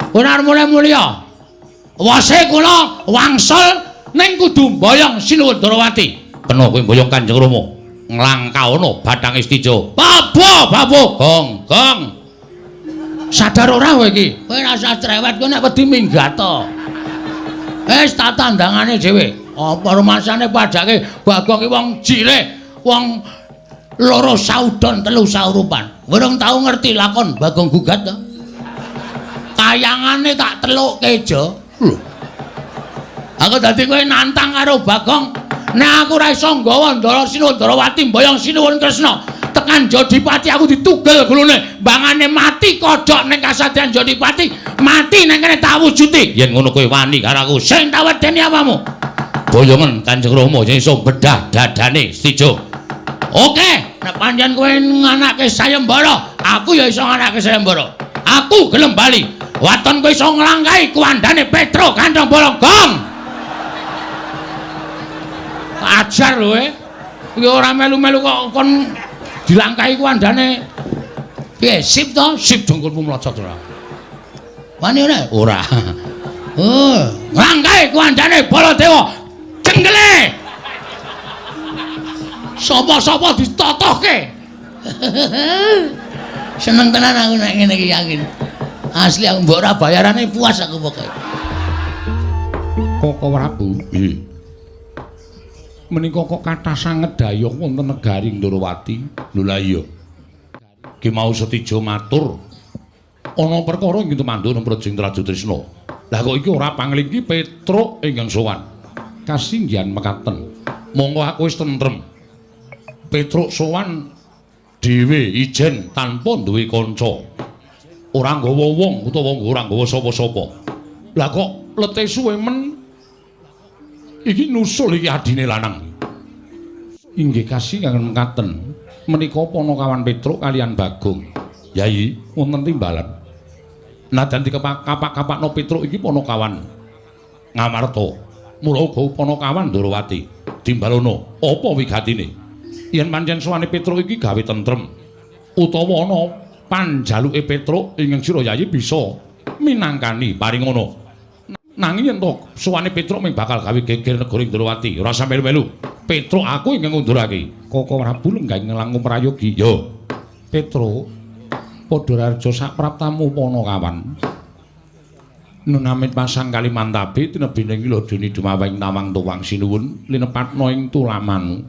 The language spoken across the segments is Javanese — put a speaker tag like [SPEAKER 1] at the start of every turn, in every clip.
[SPEAKER 1] Kowe arep mulya-mulya. Wase kula wangsul ning kudu mboyong Sinuwun Ndorowati. Kena kowe mboyong Kanjeng Rama. Nglangkaono Bathang Istija. Babo, babo, gong, gong. Sadar ora kowe iki? Kowe ora usah cerewet, kowe nek wedi minggat to. Wis tak tandangane dhewe. Apa rumasane padake Bagong ki wong jire, wong loro saudon telu saurupan. Urung tau ngerti lakon Bagong gugat to. Kayangane tak telukke jo. Lho. Aku dadi kowe nantang karo Bagong. Nek aku ora iso nggawa Ndara Sinuwun Ndarawati mboyong Sinuwun Kresna tekan Jodipati aku ditugel gulune, mbangane mati kodhok ning kasatriyan Jodipati, mati nang kene tak wujuti. Yen ngono kowe wani karo aku, sing tak wedeni apamu? Boyongen Kanjeng Rama yen iso bedah dadane Stijo. Oke, nek pancen kowe nganake sayembara, aku ya iso nganake sayembara. Aku gelem bali. Waton kowe iso nglangkahi kuwandane Petro Kantong Bolong. Gong. Ajar lho e. Iki ora melu-melu kok kon dilangkahi kuwandane. Piye, sip to? Sip dengkulmu mlocot ora. Wani ora? Ora. Oh, nglangkahi kuwandane Baladewa. Cenggele. Sapa-sapa ditotohke. Seneng tenan aku nek ngene iki yakin. Asli aku mbok ora bayarane puas aku pokoke.
[SPEAKER 2] Koko Prabu, nggih. Menika kok kathah sanget dayuh wonten negari Ndorowati. Lho lah iya. Ki mau Setija matur ana perkara ing tumandhana Prajing Trajutrisna. Lah kok iki ora panglinggi Petruk ingkang sowan. Kasinggihan mekaten. Monggo aku wis tentrem. Petruk sowan dhewe ijen tanpa duwe kanca. Ora nggawa wong utawa ora nggawa sapa-sapa. Lah kok lete suwe men iki nusul iki adine lanang. Inggih kasinggihan mekaten. Menika Panakawan Petruk kalian Bagong. Yai, wonten timbalan. Najan dikapak-kapakno Petruk iki Panakawan Ngamarta. Mula uga Panakawan Ndorowati. Timbalono, apa wigatine? Yen pancen sowane Petruk iki gawe tentrem utawa ana panjaluke Petruk ingkang sira Yai bisa minangkani paringono. Nanging yen to sowane Petruk mung bakal gawe geger negara Ndorowati, ora sampe melu. Petruk aku ingkang ngundurake. Koko Prabu lenggah ngelangkung prayogi. Yo. Petruk padha raja sapraptamu Panakawan. Nunamit pasang Kalimantabe tinebining lodoni dumaweng tawang tuwang sinuwun linepatna ing tulamanu.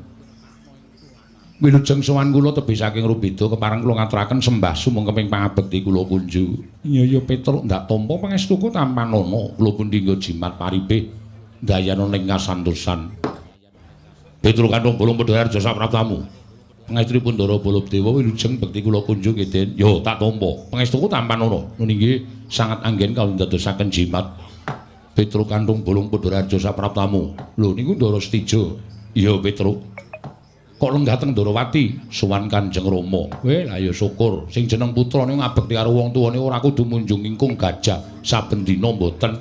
[SPEAKER 2] Wilujeng sowan kula tebih saking Rubeda kepareng kula ngaturaken sembah sumengkeping pangabekti kula kunju. Iya ya Petruk ndak tampa pangestuku tampanana kula pundi nggo jimat paripe ndayana ning kasantosan. Petruk Kantong Bolong Padha Harja sapraptamu. Pangestunipun Ndara Baladewa wilujeng bekti kula kunju nggih Den. Yo tak tampa. Pangestuku tampanana. Nun inggih sangat anggen kawula ndadosaken jimat. Petruk Kantong Bolong Padha Harja sapraptamu. Lho niku Ndara Setija. Iya Petruk. Kok lenggah teng Ndorowati sowan Kanjeng Rama. Weh lah ya syukur sing jeneng putra niku ngabekti karo wong tuwane ora kudu munjung ingkung gajah saben dina mboten.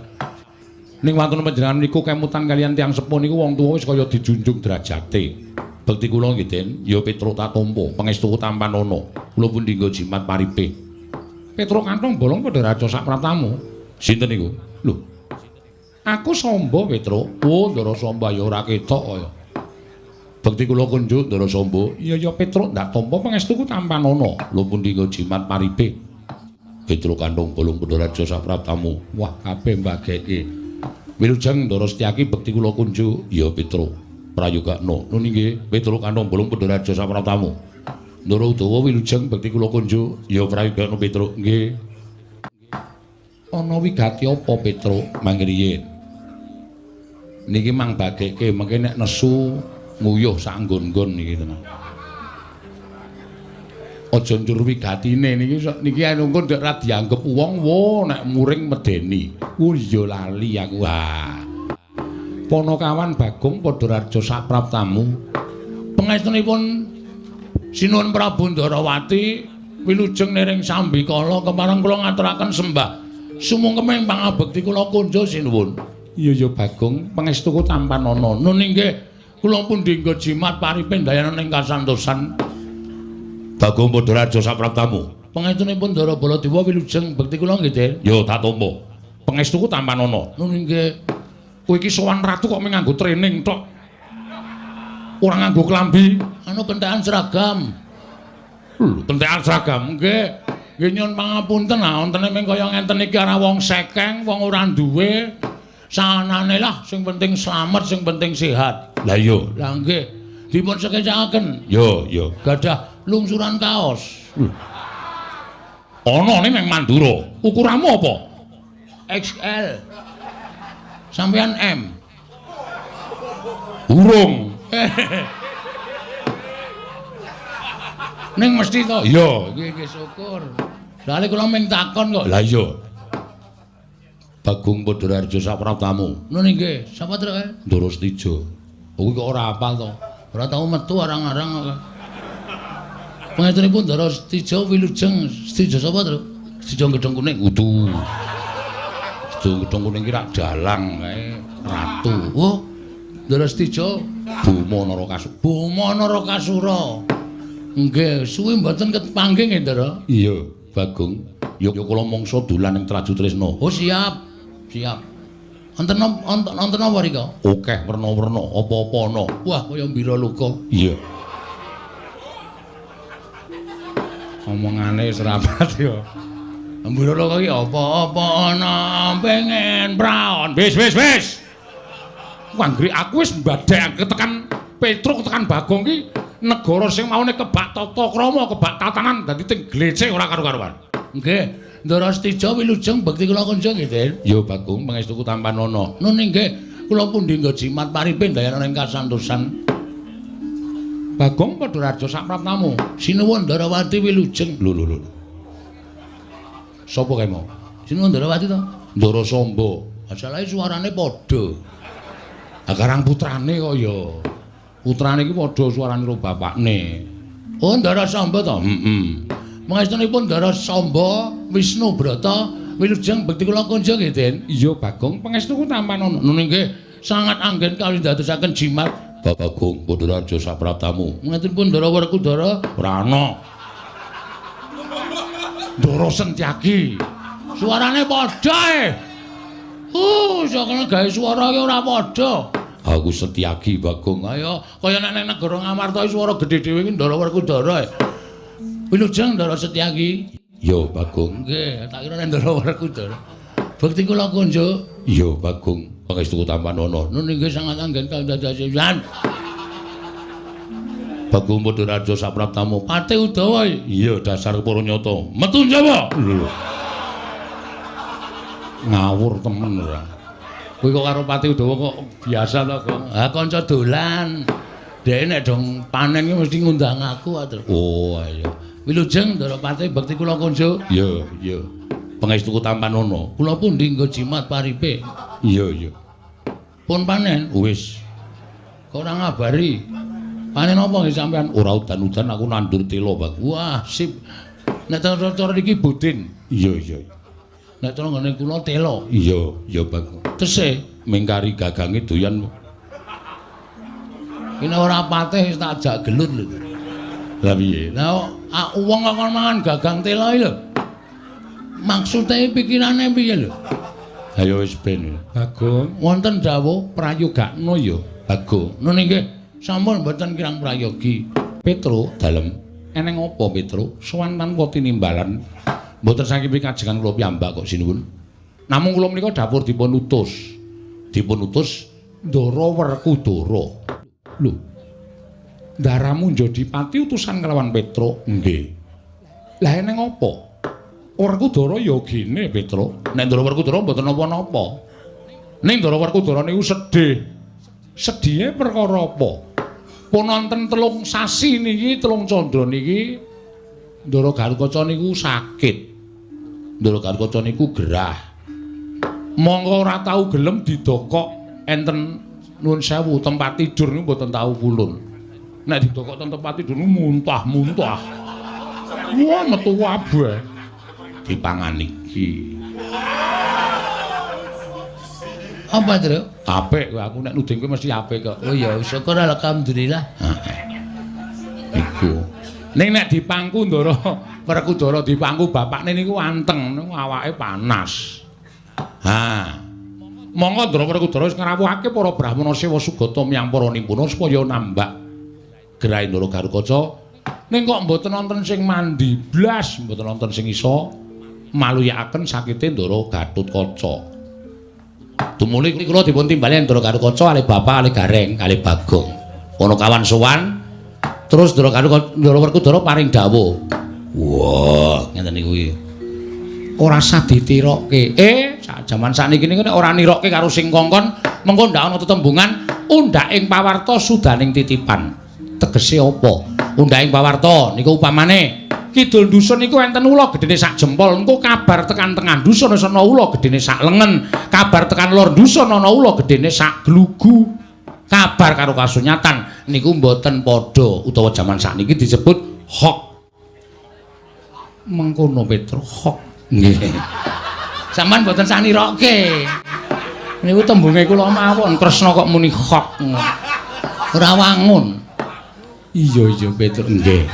[SPEAKER 2] Ning wonten panjenengan niku kemutan kalian tiyang sepuh niku wong tuwa wis kaya dijunjung derajate. Bekti kula nggih Den, ya Petruk tak tampa, pangestuku tampanana. Kula pundi nggo jimat paripe. Petruk Kantong Bolong padha raja sapraptamu. Sinten niku? Lho. Aku Samba Petruk. Oh, Ndara Samba ya ora ketok kaya. Bekti kula kunjuk Ndara Samba. Iya ya Petruk ndak tampa pangestuku tampanana. Lho pundi nggo jimat paripe. Petruk Kantong Bolong padha raja sapraptamu. Wah, kabeh mbageke. Wilujeng Ndara Setyaki bekti kula kunjuk. Ya Petruk prayogakna. Nun inggih Petruk Kantong Bolong padha raja sapraptamu. Ndara Udawa wilujeng bekti kula kunjuk. Ya prayogakna Petruk. Nggih. Ana wigati apa Petruk mangriyin? Niki mang bageke mengke nek nesu nguyuh sak nggon-nggon niki tenan. Aja njur wigatine niki niki engko ndek ra dianggep wong wo nek muring medeni. Oh iya lali aku. Ha. Panakawan Bagong padha raja sapraptamu. Pangestunipun Sinuwun Prabu Ndarawati wilujeng niring sambikala kepareng kula ngaturaken sembah sumungkeming pangabekti kula kunjo sinuwun. Iya ya Bagong, pangestuku tampanana. Nun inggih kula pundi nggo jimat paripe ndayana ning kasantosan. Bagong padha raja sapraptamu. Pangestunipun Ndara Baladewa wilujeng bekti kula nggih Den. Ya tak tampa. Pangestuku tampanana.
[SPEAKER 1] Nun nggih.
[SPEAKER 2] Kowe iki sowan ratu kok mung nganggo training tok. Ora nganggo klambi.
[SPEAKER 1] Anu kentekan seragam.
[SPEAKER 2] Lho, kentekan seragam
[SPEAKER 1] nggih. Nggih nyuwun pangapunten, ha wontene mung kaya ngenten iki ora wong sekeng, wong ora duwe. Sanane lah sing penting slamet, sing penting sehat.
[SPEAKER 2] Lah iya.
[SPEAKER 1] Lah nggih. Dipun sekecaken.
[SPEAKER 2] Yo, yo.
[SPEAKER 1] Gadah lungsuran kaos.
[SPEAKER 2] Ana ning Mandura. Ukuranmu apa?
[SPEAKER 1] XL. Sampeyan M.
[SPEAKER 2] Urung.
[SPEAKER 1] Ning mesti to?
[SPEAKER 2] Iya,
[SPEAKER 1] nggih nggih syukur. Lha kula mung takon kok.
[SPEAKER 2] Lah iya. Bagong Padharjo sapraptamu.
[SPEAKER 1] Nun nggih, sapa truk kae?
[SPEAKER 2] Ndara Setija. Kowe kok ora hafal to?
[SPEAKER 1] Ora tau metu arang-arang kok. Pangestunipun Ndara Setija wilujeng Setija sapa truk? Setija Gedhong Kuning.
[SPEAKER 2] Kudu. Setija Gedhong Kuning ki rak dalang kae ratu.
[SPEAKER 1] Oh. Ndara Setija
[SPEAKER 2] Boma Narakasura.
[SPEAKER 1] Boma Narakasura. Nggih, suwi mboten kepanggih nggih, Ndara.
[SPEAKER 2] Iya, Bagong. Ya kula mangsa dolan ing Traju Tresna.
[SPEAKER 1] Oh, siap. Siap. Wonten wonten apa rika?
[SPEAKER 2] Akeh werna-werna, apa-apa ana.
[SPEAKER 1] Wah, kaya mbira loka.
[SPEAKER 2] Iya. Omongane wis rapat ya.
[SPEAKER 1] Mbira loka iki apa-apa ana pengen praon.
[SPEAKER 2] Wis wis wis. Anggere aku wis mbadhek tekan Petruk tekan Bagong ki negara sing maune kebak tata krama, kebak tatanan dadi teng glecek ora karu-karuan.
[SPEAKER 1] Nggih, Ndara Setija wilujeng bekti kula kunjung nggih, Den.
[SPEAKER 2] Ya Bagong, pangestuku tampanana.
[SPEAKER 1] Nun nggih, kula pundi nggo jimat paripe ndayana ing kasantosan.
[SPEAKER 2] Bagong Padharjo sapraptamu.
[SPEAKER 1] Sinuwun Ndarawati wilujeng.
[SPEAKER 2] Lho lho lho. Sapa kae mau?
[SPEAKER 1] Sinuwun Ndarawati to?
[SPEAKER 2] Ndara Samba.
[SPEAKER 1] Masalahe suarane padha.
[SPEAKER 2] Ha karang putrane kok ya. Putrane iki padha suarane karo bapakne.
[SPEAKER 1] Oh, Ndara Samba to?
[SPEAKER 2] Heeh.
[SPEAKER 1] Pangestunipun Ndara Samba Wisnu Brata wilujeng bekti kula kunjung nggih, Den.
[SPEAKER 2] Iya, Bagong, pangestuku tampanana.
[SPEAKER 1] Nun nggih, sangat anggen kawula ndadosaken jimat.
[SPEAKER 2] Bagong Padharjo sapraptamu.
[SPEAKER 1] Pangestunipun Ndara Werkudara
[SPEAKER 2] ora ana. Ndara Sentyaki.
[SPEAKER 1] Suarane padha e. Sakene gawe suara iki ora padha.
[SPEAKER 2] Aku Setyaki Bagong.
[SPEAKER 1] Ayo, kaya nek nang negara Ngamarta iki swara gedhe dhewe iki Ndara Werkudara. Wilujeng Ndara Setyaki.
[SPEAKER 2] Ya Bagong.
[SPEAKER 1] Nggih, tak kira nek Ndara Werkudara. Bekti kula kunjuk.
[SPEAKER 2] Ya Bagong, pangestuku tampanana.
[SPEAKER 1] Nun nggih sangat anggen kandhadasan.
[SPEAKER 2] Bagong Padharjo sapraptamu.
[SPEAKER 1] Pati Udawa.
[SPEAKER 2] Iya, dasar para nyata. Metu njaba. Lho. Ngawur temen ora.
[SPEAKER 1] Kowe kok karo Pati Udawa kok biasa to, Gong? Ha kanca dolan. Dhek nek dong panen ki mesti ngundang aku atur.
[SPEAKER 2] Oh, ayo.
[SPEAKER 1] Wilujeng Ndara Pati bekti kula kunjuk.
[SPEAKER 2] Iya, iya. Pangestuku tampanana.
[SPEAKER 1] Kula pundi nggo jimat paripe?
[SPEAKER 2] Iya, iya.
[SPEAKER 1] Pun panen.
[SPEAKER 2] Wis.
[SPEAKER 1] Kok ora ngabari? Panen apa nggih sampean?
[SPEAKER 2] Ora udan-udan aku nandur tela, Bang.
[SPEAKER 1] Wah, sip. Nek cara iki budin.
[SPEAKER 2] Iya, iya.
[SPEAKER 1] Nek cara nggone kula tela.
[SPEAKER 2] Iya, iya, Bang.
[SPEAKER 1] Tesih
[SPEAKER 2] mingkari gagange doyan.
[SPEAKER 1] Ini ora patih wis tak ajak gelut lho.
[SPEAKER 2] Lah piye?
[SPEAKER 1] Lah wong kok kon mangan gagang tela iki lho. Maksude pikirane piye lho?
[SPEAKER 2] Ayo wis ben. Bagong,
[SPEAKER 1] wonten dawuh
[SPEAKER 2] prayogakno ya, Bagong.
[SPEAKER 1] Nun nggih, sampun mboten kirang prayogi.
[SPEAKER 2] Petro dalem. Eneng apa Petro? Sowan tanpa tinimbalan. Mboten saking pikajengan kula piyambak kok sinuwun. Namung kula menika dapur dipun utus. Dipun utus Ndara Werkudara. Lho. Ndaramu Njodipati utusan kelawan Petro? Nggih. Lah eneng apa? Werkudara ya gene Petro. Nek Ndara Werkudara mboten napa-napa. Ning Ndara Werkudara niku sedih. Sedihe perkara apa? Pun wonten 3 sasi niki, 3 candra niki Ndara Garukaca niku sakit. Ndara Garukaca niku gerah. Mongko ora tau gelem didokok enten nuwun sewu tempat tidur niku mboten tau pulun. Nek didokok ten tempat tidur niku muntah-muntah. Wah, metu kabeh. Dipangan iki.
[SPEAKER 1] Apa, Tru?
[SPEAKER 2] Apik kowe, aku nek nuding kowe mesti apik kok.
[SPEAKER 1] Oh ya, syukur alhamdulillah.
[SPEAKER 2] Heeh. Iku. Ning nek dipangku Ndara Werkudara dipangku bapakne niku anteng, niku awake panas. Ha. Monggo Ndara Werkudara wis ngrawuhake para brahmana sewa sugata miyang para nimpuna supaya nambak grahe Ndara Garukaca. Ning kok mboten wonten sing mandi blas, mboten wonten sing iso maluyakaken sakite Ndara Gatotkaca. Tumuli kula dipun timbali Ndara Garukaca kalih bapak kalih Gareng kalih Bagong. Ana kawan sowan terus Ndara Garukaca Ndara Werkudara paring dawuh. Wah, ngeten niku iki. Ora sah ditirokke. Sak jaman sakniki niku nek ora nirokke karo sing kongkon, mengko ndak ana tetembungan undhak ing pawarta sudaning titipan. Tegese apa? Undhak ing pawarta niku upamane kidul dusun niku enten ula gedene sak jempol, engko kabar tekan tengah dusun wis ana ula gedene sak lengen, kabar tekan lor dusun ana ula gedene sak glugu. Kabar karo kasunyatan niku mboten padha, utawa jaman sakniki disebut hoax. Mengkono Petro, hoax. Nggih. Sampeyan mboten sanirokke. Niku tembunge kula mawon, Kresna kok muni hoax. Ora wangun. Iya iya Petro, nggih.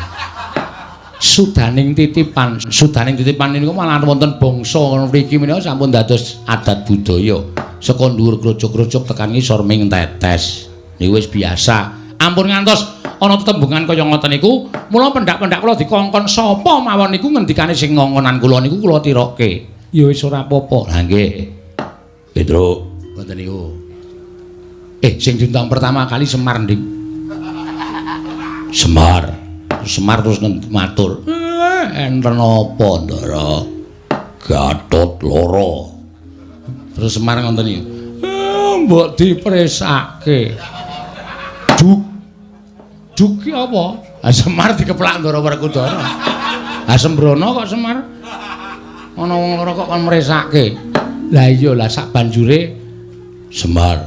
[SPEAKER 2] Sudaning titipan, sudaning titipan niku malah wonten bangsa mriki menika sampun dados adat budaya. Saka dhuwur krocok-krocok tekan ngisor ming tetes. Niku wis biasa. Ampun ngantos ana tetembungan kaya ngoten niku, mula pendak-pendak kula dikongkon sapa mawon niku ngendikane sing ngongonan kula niku kula tirokke. Ya wis ora apa-apa. Lah nggih. Petro, ngoten niku. Sing diundang pertama kali Semar, Nding. Semar. Semar terus matur. Enten apa, Ndara? Gatot loro. Terus Semar ngoten niku. Mbok dipresake. Duk. Duk ki apa? Ha Semar dikeplak Ndara Werkudara. Ha sembrono kok Semar. Ana wong loro kok kon mresake. Lah iya lah sak banjure Semar,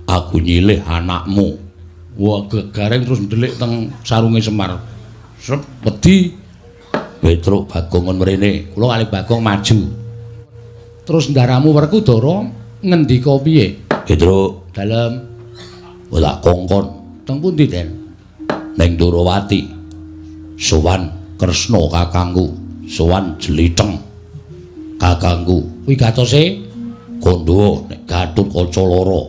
[SPEAKER 2] aku nyilih anakmu. Wah, gegareng terus ndelik teng sarunge Semar. Sep wedi. Petruk Bagong kon mrene. Kula kalih Bagong maju. Terus ndaramu Werkudara ngendika piye? Petruk, dalem. Ora kongkon. Teng pundi, Den? Ning Ndorowati. Sowan Kresna kakangku, sowan Jlitheng kakangku. Wigatose kandha nek Gatotkaca loro.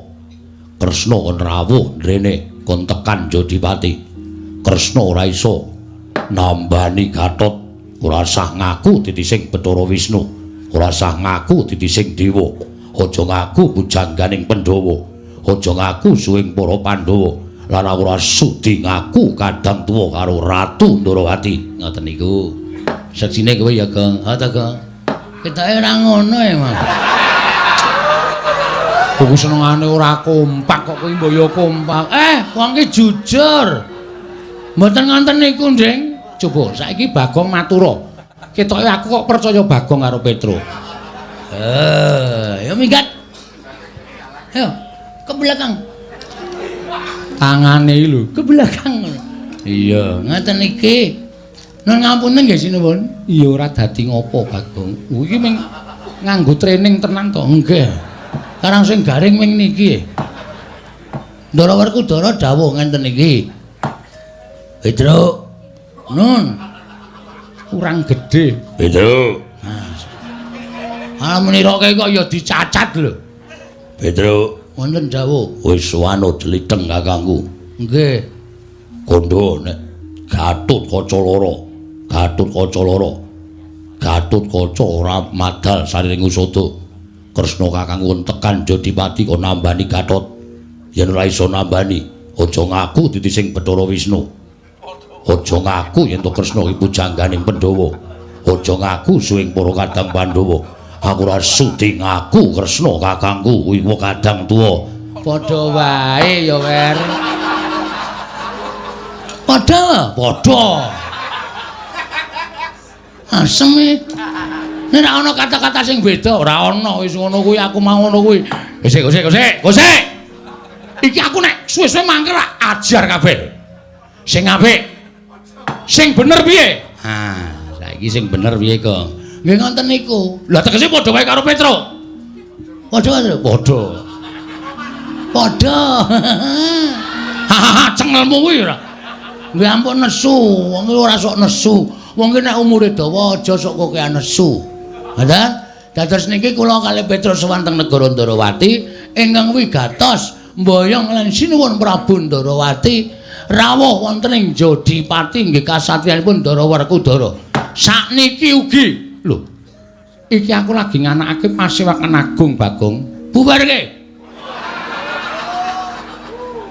[SPEAKER 2] Kresna kon rawuh ndrene kon tekan Jodipati. Kresna ora iso nambani Gatot, ora sah ngaku titising Bathara Wisnu, ora sah ngaku titising dewa, aja ngaku pujangganing Pandhawa, aja ngaku suwing para Pandhawa. Lan aku ora sudi ngaku kadang tuwa karo Ratu Ndorowati. Ngoten niku. Seksine kowe ya, Gong. Ha ta, Gong? Ketoke ora ngono e, Mas. Kuwi senengane ora kompak kok kowe mbok ya kompak. Wong ki jujur. Mboten ngoten niku, Nding. Coba saiki Bagong matura. Ketoke aku kok percaya Bagong karo Petro. Ya minggat. Ayo, ke belakang. Tangane iki lho, ke belakang. Iya, ngoten iki. Nun ngapunten nggih sinuwun. Iya ora dadi ngopo, Bagong. Iki ming nganggo training tenan to. Nggih. Karang sing garing ming niki. Ndara Werkudara dawuh ngenten iki. Petro. Nun. Kurang gedhe. Petro. Ah meniroke kok ya dicacat lho. Petro. Wonten dawuh. Wis wanut Jlitheng kakangku. Nggih. Kandha nek Gatotkaca loro, Gatotkaca loro. Gatotkaca ora madal sariring usada. Kresna kakangku tekan Jodipati kon nambani Gatot. Yen ora iso nambani, aja ngaku titising Bathara Wisnu. Aja ngaku yen to Kresna iki pujangganing Pandhawa. Aja ngaku suwing para kadang Pandhawa. Aku ora sudi ngaku Kresna kakangku kuwi kadang tuwa. Padha wae ya, Wer. Padha, padha. Asem e. Nek ora ana kata-kata sing beda, ora ana wis ngono kuwi aku mau ngono kuwi. Sik, sik, sik, sik. Iki aku nek suwe-suwe mangkel ajar kabeh. Sing apik. Sing bener piye? Ha, saiki sing bener piye, Kong? Nggih ngoten niku. Lah tegese padha wae karo Petro. Padha, padha. Padha. Hahaha, cengelmu kuwi ora. Nggih ampun nesu, wong iki ora sok nesu. Wong iki nek umure dawa aja sok kokean nesu. Ngoten?
[SPEAKER 1] Dados niki kula kalih Petruk sowan teng negara Ndarawati ingkang wigatos mboyong lan sinuwun Prabu Ndarawati rawuh wonten ing Jodipati nggih kasatriyanipun Ndara Werkudara. Sakniki ugi lho.
[SPEAKER 2] Iki aku lagi nganakake pasewakan agung Bagong.
[SPEAKER 1] Bubarke.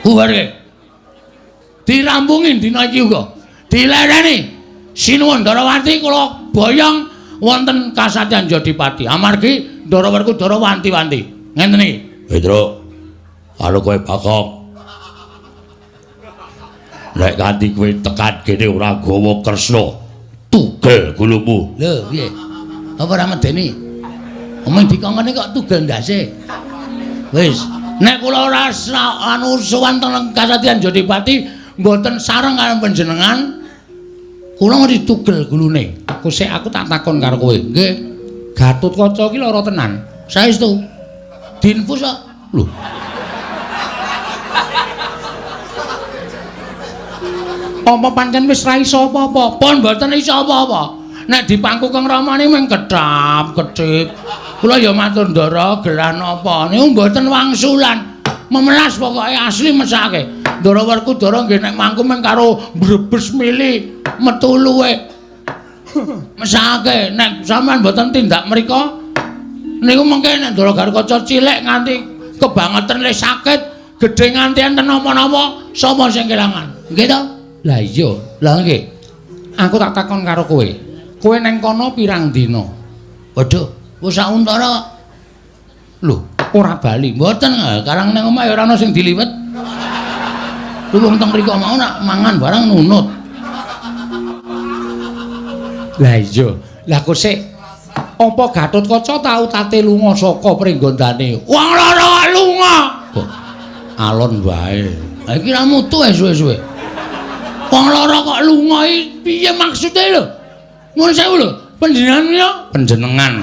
[SPEAKER 1] Bubarke. Dirampungi dina iki uga. Dilereni. Sinuwun Ndarawati kula boyong wonten kasatriyan Jodipati. Amargi Ndara Werkudara wanti-wanti. Ngenten iki.
[SPEAKER 2] Petruk, karo kowe Bagong. Nek kanthi kowe tekan kene ora gawa Kresna, tugel gulumu.
[SPEAKER 1] Lho, piye? Apa ora medeni? Omong dikongkone kok tugel ndase. Wis, nek kula ora anu sowan teng kasatriyan Jodipati mboten sareng karo panjenengan, kula ngerti tugel gulune.
[SPEAKER 2] Aku sik aku tak takon karo kowe.
[SPEAKER 1] Nggih.
[SPEAKER 2] Gatotkaca ki lara tenan.
[SPEAKER 1] Saestu. Diinfus kok.
[SPEAKER 2] Lho. Apa pancen wis ra iso apa-apa?
[SPEAKER 1] Pun mboten iso apa-apa. Nek dipangku Kang Ramane mung kedhap kedhip. Kula ya matur Ndara, gerah napa? Niku mboten wangsulan. Memelas pokoke asli mesake. Ndara Werkudara nggih nek mangku mung karo mbrebes mili metu luwe. Mesake nek sampean mboten tindak mriko niku mengke nek Ndara Gatotkaca cilik nganti kebangetan le sakit, gedhe nganti enten napa-napa, sapa sing kelangan? Nggih to?
[SPEAKER 2] Lah iya,
[SPEAKER 1] lah nggih.
[SPEAKER 2] Aku tak takon karo kowe. Kowe neng kono pirang dina?
[SPEAKER 1] Waduh, wis sak untara.
[SPEAKER 2] Lho, ora bali.
[SPEAKER 1] Mboten, karang nang omah ya ora ana sing diliwet. Wong teng mriko mau nak mangan barang nunut.
[SPEAKER 2] Lah iya, lah kok sik apa Gatotkaca tau tate lunga saka pringgondane?
[SPEAKER 1] Wong lara lunga.
[SPEAKER 2] Kok alon wae.
[SPEAKER 1] Ha iki ra mutu ae suwe-suwe. Wong lara kok lunga iki piye maksude lho? Nuwun sewu lho, panjenengan ya
[SPEAKER 2] panjenengan.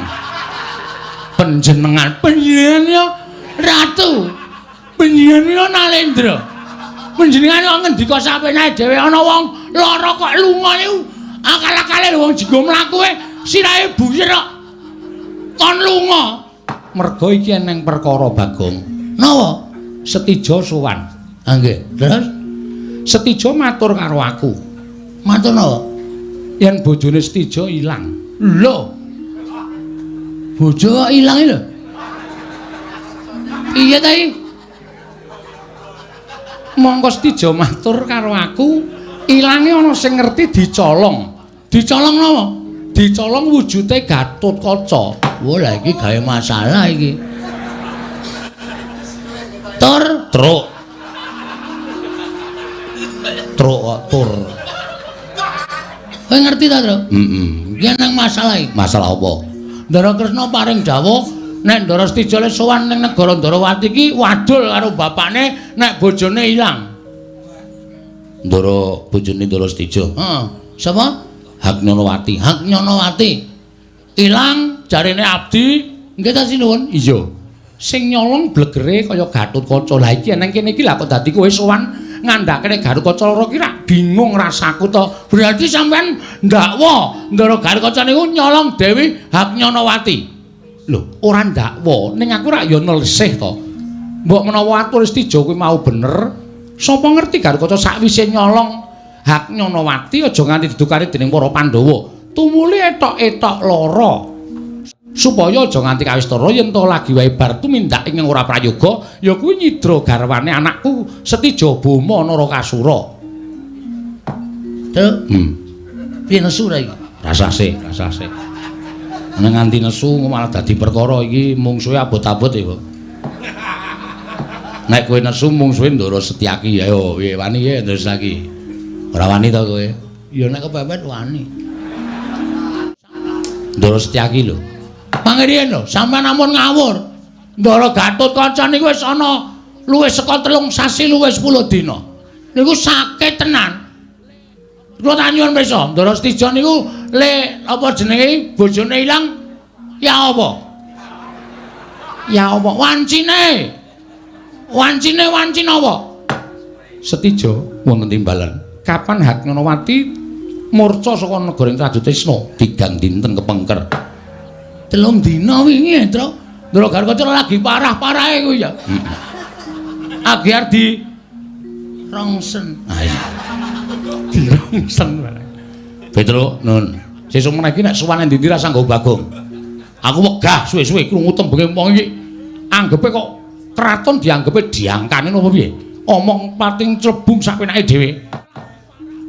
[SPEAKER 2] Panjenengan,
[SPEAKER 1] panjenengan ya ratu. Panjenengan ya Nalendra. Panjenengan kok ngendika sapenake dhewe ana wong lara kok lunga niku akal-akale wong jenggo mlaku e sirahe buyer kok kon lunga.
[SPEAKER 2] Mergo iki eneng perkara Bagong.
[SPEAKER 1] Napa?
[SPEAKER 2] Setija sowan.
[SPEAKER 1] Ha nggih. Terus
[SPEAKER 2] Setija matur karo aku.
[SPEAKER 1] Matur napa?
[SPEAKER 2] Yen bojone Setija ilang.
[SPEAKER 1] Lho. Bojo kok ilang lho. Piye ta iki?
[SPEAKER 2] Mongko Setija matur karo aku, ilange ana sing ngerti dicolong.
[SPEAKER 1] Dicolong napa?
[SPEAKER 2] Dicolong wujude Gatotkaca.
[SPEAKER 1] Wah, lah iki gawe masalah iki. Tur,
[SPEAKER 2] truk. Truk kok tur.
[SPEAKER 1] Kowe ngerti ta, Truk?
[SPEAKER 2] Heeh.
[SPEAKER 1] Iki nang masalah iki.
[SPEAKER 2] Masalah apa?
[SPEAKER 1] Ndara Kresna paring dawuh nek Ndara Setija le sowan ning negara Ndarawati iki wadul karo bapakne nek bojone ilang.
[SPEAKER 2] Ndara bojone Ndara Setija.
[SPEAKER 1] Heeh. Sapa?
[SPEAKER 2] Haknyonowati.
[SPEAKER 1] Haknyonowati. Ilang jarene abdi. Nggih ta sinuwun?
[SPEAKER 2] Iya. Sing nyolong blegere kaya Gatotkaca. Lah iki nang kene iki lha kok dadi kowe sowan ngandhakene Gatotkaca loro ki rak bingung rasaku to.
[SPEAKER 1] Berarti sampean ndakwa Ndara Gatotkaca niku nyolong Dewi Haknyonowati.
[SPEAKER 2] Lho, ora ndakwa, ning aku rak ya nelsih to. Mbok menawa atur Setija kuwi mau bener, sapa ngerti Gatotkaca sakwise nyolong Haknyonowati aja nganti didukani dening para Pandhawa. Tumuli etok-etok lara. Supaya aja nganti kawistara yen to lagi wae bar tumindak ing ora prayoga ya kuwi nyidra garwane anakku Setija Boma Narakasura.
[SPEAKER 1] Truk. Piye nesu ra iki?
[SPEAKER 2] Rasase, rasase. Nek nganti nesu malah dadi perkara iki mungsuhe abot-abot ya, Pak. Nek kowe nesu mungsuhe Ndara Setyaki. Ayo piye wani ya Ndara Setyaki? Ora wani to kowe?
[SPEAKER 1] Ya nek kepepet wani.
[SPEAKER 2] Ndara Setyaki lho.
[SPEAKER 1] Pangriyen lho, sampean ampun ngawur. Ndara Gatotkaca niku wis ana luwih saka 3 sasi luwih 10 dina. Niku sakit tenan. Kula tak nyuwun pirsa, Ndara Setija niku le apa jenenge bojone ilang ya apa? Ya apa wancine? Wancine wancine apa?
[SPEAKER 2] Setija wonten timbalan. Kapan Haknyonowati murca saka negara Trajutrisna tigang dinten kepengker.
[SPEAKER 1] 3 dina wingi, Tru. Ndara Garukaca lagi parah-parahe kuwi ya. Agi arep di rongsen.
[SPEAKER 2] Ha iya. Dirongsen bareng. Petro, nun. Sesuk meneh iki nek sowan endi-endi ra sanggo Bagong. Aku wegah suwe-suwe krungu tembunge wong iki. Anggepe kok kraton dianggepe diangkane napa piye? Omong pating clebung sak penake dhewe.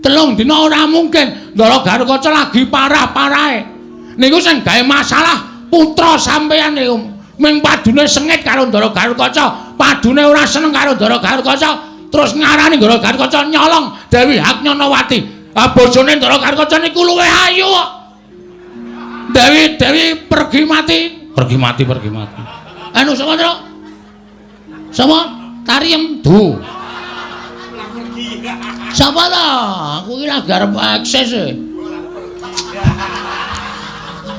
[SPEAKER 1] 3 dina ora mungkin. Ndara Garukaca lagi parah-parahe. Niku sing gawe masalah putra sampeyan niku. Ming padune sengit karo Ndara Garukaca, padune ora seneng karo Ndara Garukaca, terus ngarani Ndara Garukaca nyolong Dewi Haknyanawati. Ah bojone Ndara Garukaca niku luwih ayu kok. Dewi Dewi pergi mati,
[SPEAKER 2] pergi mati, pergi mati.
[SPEAKER 1] Anu sapa, Tru? Sapa? Tariem Du. Sapa ta? Aku iki lagi arep akses e.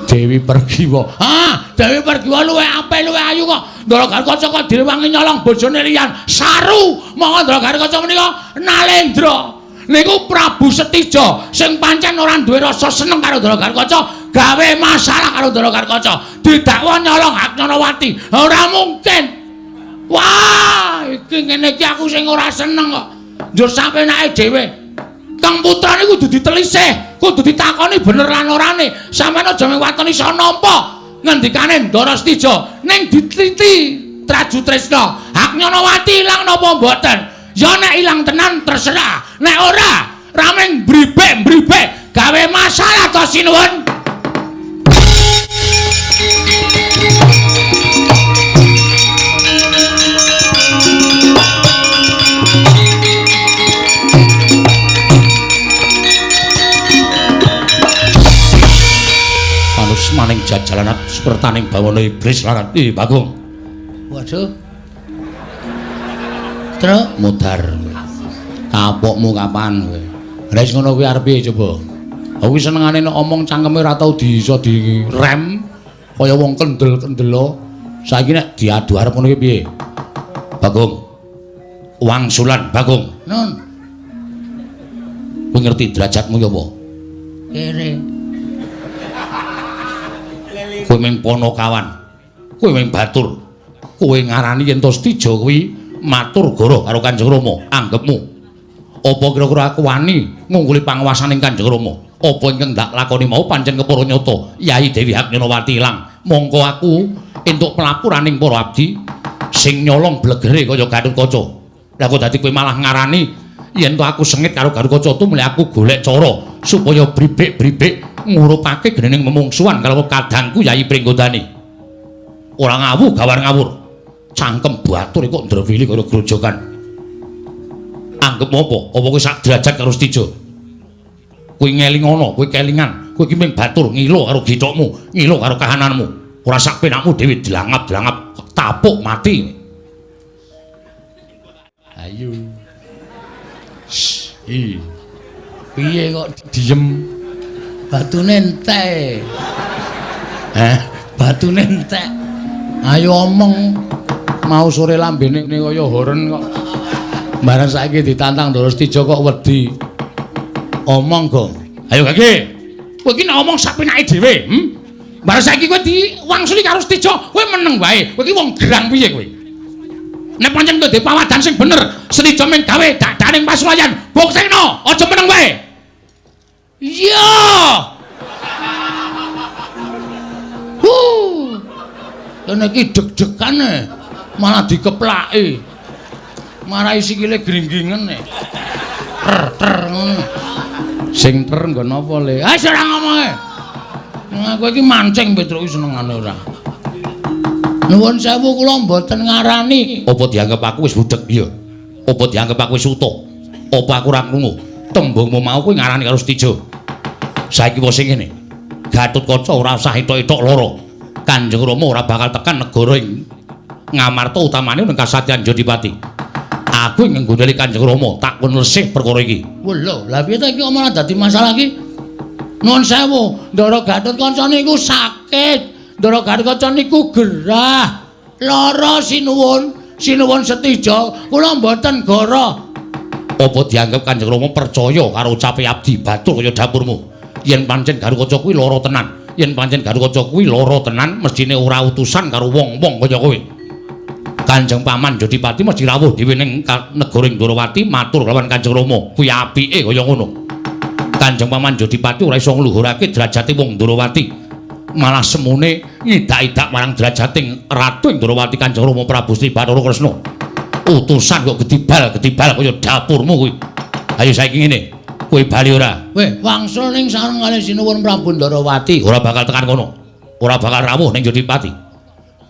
[SPEAKER 2] Dewi Pergiwa.
[SPEAKER 1] Ah, Dewi Pergiwa luwih apik, luwih ayu kok. Ndara Garukaca kok direwangi nyolong bojone liyan. Saru. Monggo Ndara Garukaca menika Nalendra. Niku Prabu Setija sing pancen ora duwe rasa seneng karo Ndara Garukaca, gawe masalah karo Ndara Garukaca. Didakwa nyolong Haknyanawati. Ora mungkin. Wah, iki ngene iki aku sing ora seneng kok. Njur sampenake dhewe. Kang putra niku kudu ditelisih, kudu ditakoni bener lan orane. Sampeyan aja mung waton iso nampa ngendikane Ndara Setija ning diteliti Traju Tresna. Haknyanawati ilang napa mboten? Ya nek ilang tenan terserah, nek ora rameng bribek-bribek gawe masalah to sinuwun.
[SPEAKER 2] Panus maning jajalanat sukertaning bawana iblis larat. Bagong.
[SPEAKER 1] Waduh. Truk
[SPEAKER 2] mudhar. Kapokmu kapan kowe? Wis ngono kuwi arep piye coba? Aku senengane nek omong cangkeme ora tau iso direm kaya wong kendel-kendelo. Saiki nek diadu arep ngono kuwi piye? Bagong. Wangsulan Bagong.
[SPEAKER 1] Nun.
[SPEAKER 2] Kowe ngerti derajatmu ya apa?
[SPEAKER 1] Kere.
[SPEAKER 2] Kowe mung ponokawan. Kowe mung batur. Kowe ngarani yen to Setija kuwi matur goro karo Kanjeng Rama, anggepmu. Apa kira-kira aku wani ngungkuli panguwasaning Kanjeng Rama? Apa ingkang ndak lakoni mau pancen kepara nyata Yai Dewi Haknyanawati ilang. Mongko aku entuk pelapuraning para abdi sing nyolong blegere kaya Gatotkaca. Lah kok dadi kowe malah ngarani yen to aku sengit karo Gatotkaca tumle aku golek cara supaya bribik-bribik ngurupake genening memungsuhan karo kadangku Yai Pringgondani. Ora ngawu gawar ngawur. Cangkem batur kok ndrewili kaya grojogan. Anggep apa? Apa kowe sak derajat karo Setija? Kowe ngelingono, kowe kelingan, kowe iki mung batur ngilo karo githokmu, ngilo karo kahananmu. Ora sak penakmu dhewe dilangap-dilangap tapuk mati. Ayo. Shh.
[SPEAKER 1] Piye kok
[SPEAKER 2] diem?
[SPEAKER 1] Batune entek.
[SPEAKER 2] Heh,
[SPEAKER 1] batune entek. Ayo omong.
[SPEAKER 2] Mau sore lambene kaya horen kok.
[SPEAKER 1] Bareng saiki ditantang Ndara Setija kok wedi. Omong, Gong.
[SPEAKER 2] Ayo Gage. Kowe iki nek omong sak penake dhewe, Bareng saiki kowe diwangsuli karo Setija, kowe meneng wae. Kowe iki wong gerang piye kowe? Nek pancen kowe pawadan sing bener, Setija mung gawe dadaning pasulayan, buktekno, aja meneng wae.
[SPEAKER 1] Iya. Huh. Kene iki deg-degane. Malah dikeplaki. Marai sikile gringgingen e. Ter ter ngono.
[SPEAKER 2] Sing ter nggon apa le?
[SPEAKER 1] Ah ora ngomonge. Kowe iki mancing Petruk iki senengane ora. Nuwun sewu kula mboten ngarani.
[SPEAKER 2] Apa dianggep aku wis budheg? Iya. Apa dianggep aku wis utuh? Apa aku ora krungu? Tembungmu mau kowe ngarani karo Setija. Saiki wis sing ngene. Gatotkaca ora usah etok-etok lara. Kanjeng Rama ora bakal tekan negara ing Ngamarta utamane ning Kasatyan Jodipati. Aku ing nggondheli Kanjeng Rama tak kon lesih perkara iki.
[SPEAKER 1] Lho, lha piye ta iki malah dadi masalah iki? Nuwun sewu, Ndara Gatotkaca niku sakit. Ndara Gatotkaca niku gerah. Lara sinuwun, sinuwun Setija, kula mboten goro.
[SPEAKER 2] Apa dianggep Kanjeng Rama percaya karo ucape abdi batur kaya dapurmu? Yen pancen Gatotkaca kuwi lara tenan, Yen pancen Gatotkaca kuwi lara tenan, mesthine ora utusan karo wong-wong kaya kowe. Kanjeng Paman Jodipati mesti rawuh dhewe ning negara Ndorowati matur lawan Kanjeng Rama. Kuwi apike kaya ngono. Kanjeng Paman Jodipati ora iso ngluhurake derajate wong Ndorowati. Malah semune ngidak-idak marang derajating Ratu Ndorowati Kanjeng Rama Prabu Sri Bathara Kresna. Utusan kok gedibal-gedibal kaya dapurmu kuwi. Ayo saiki ngene. Kowe bali ora?
[SPEAKER 1] Weh, wangsul ning sareng kalih Sinuwun Prabu Ndorowati.
[SPEAKER 2] Ora bakal tekan kono. Ora bakal rawuh ning Jodipati.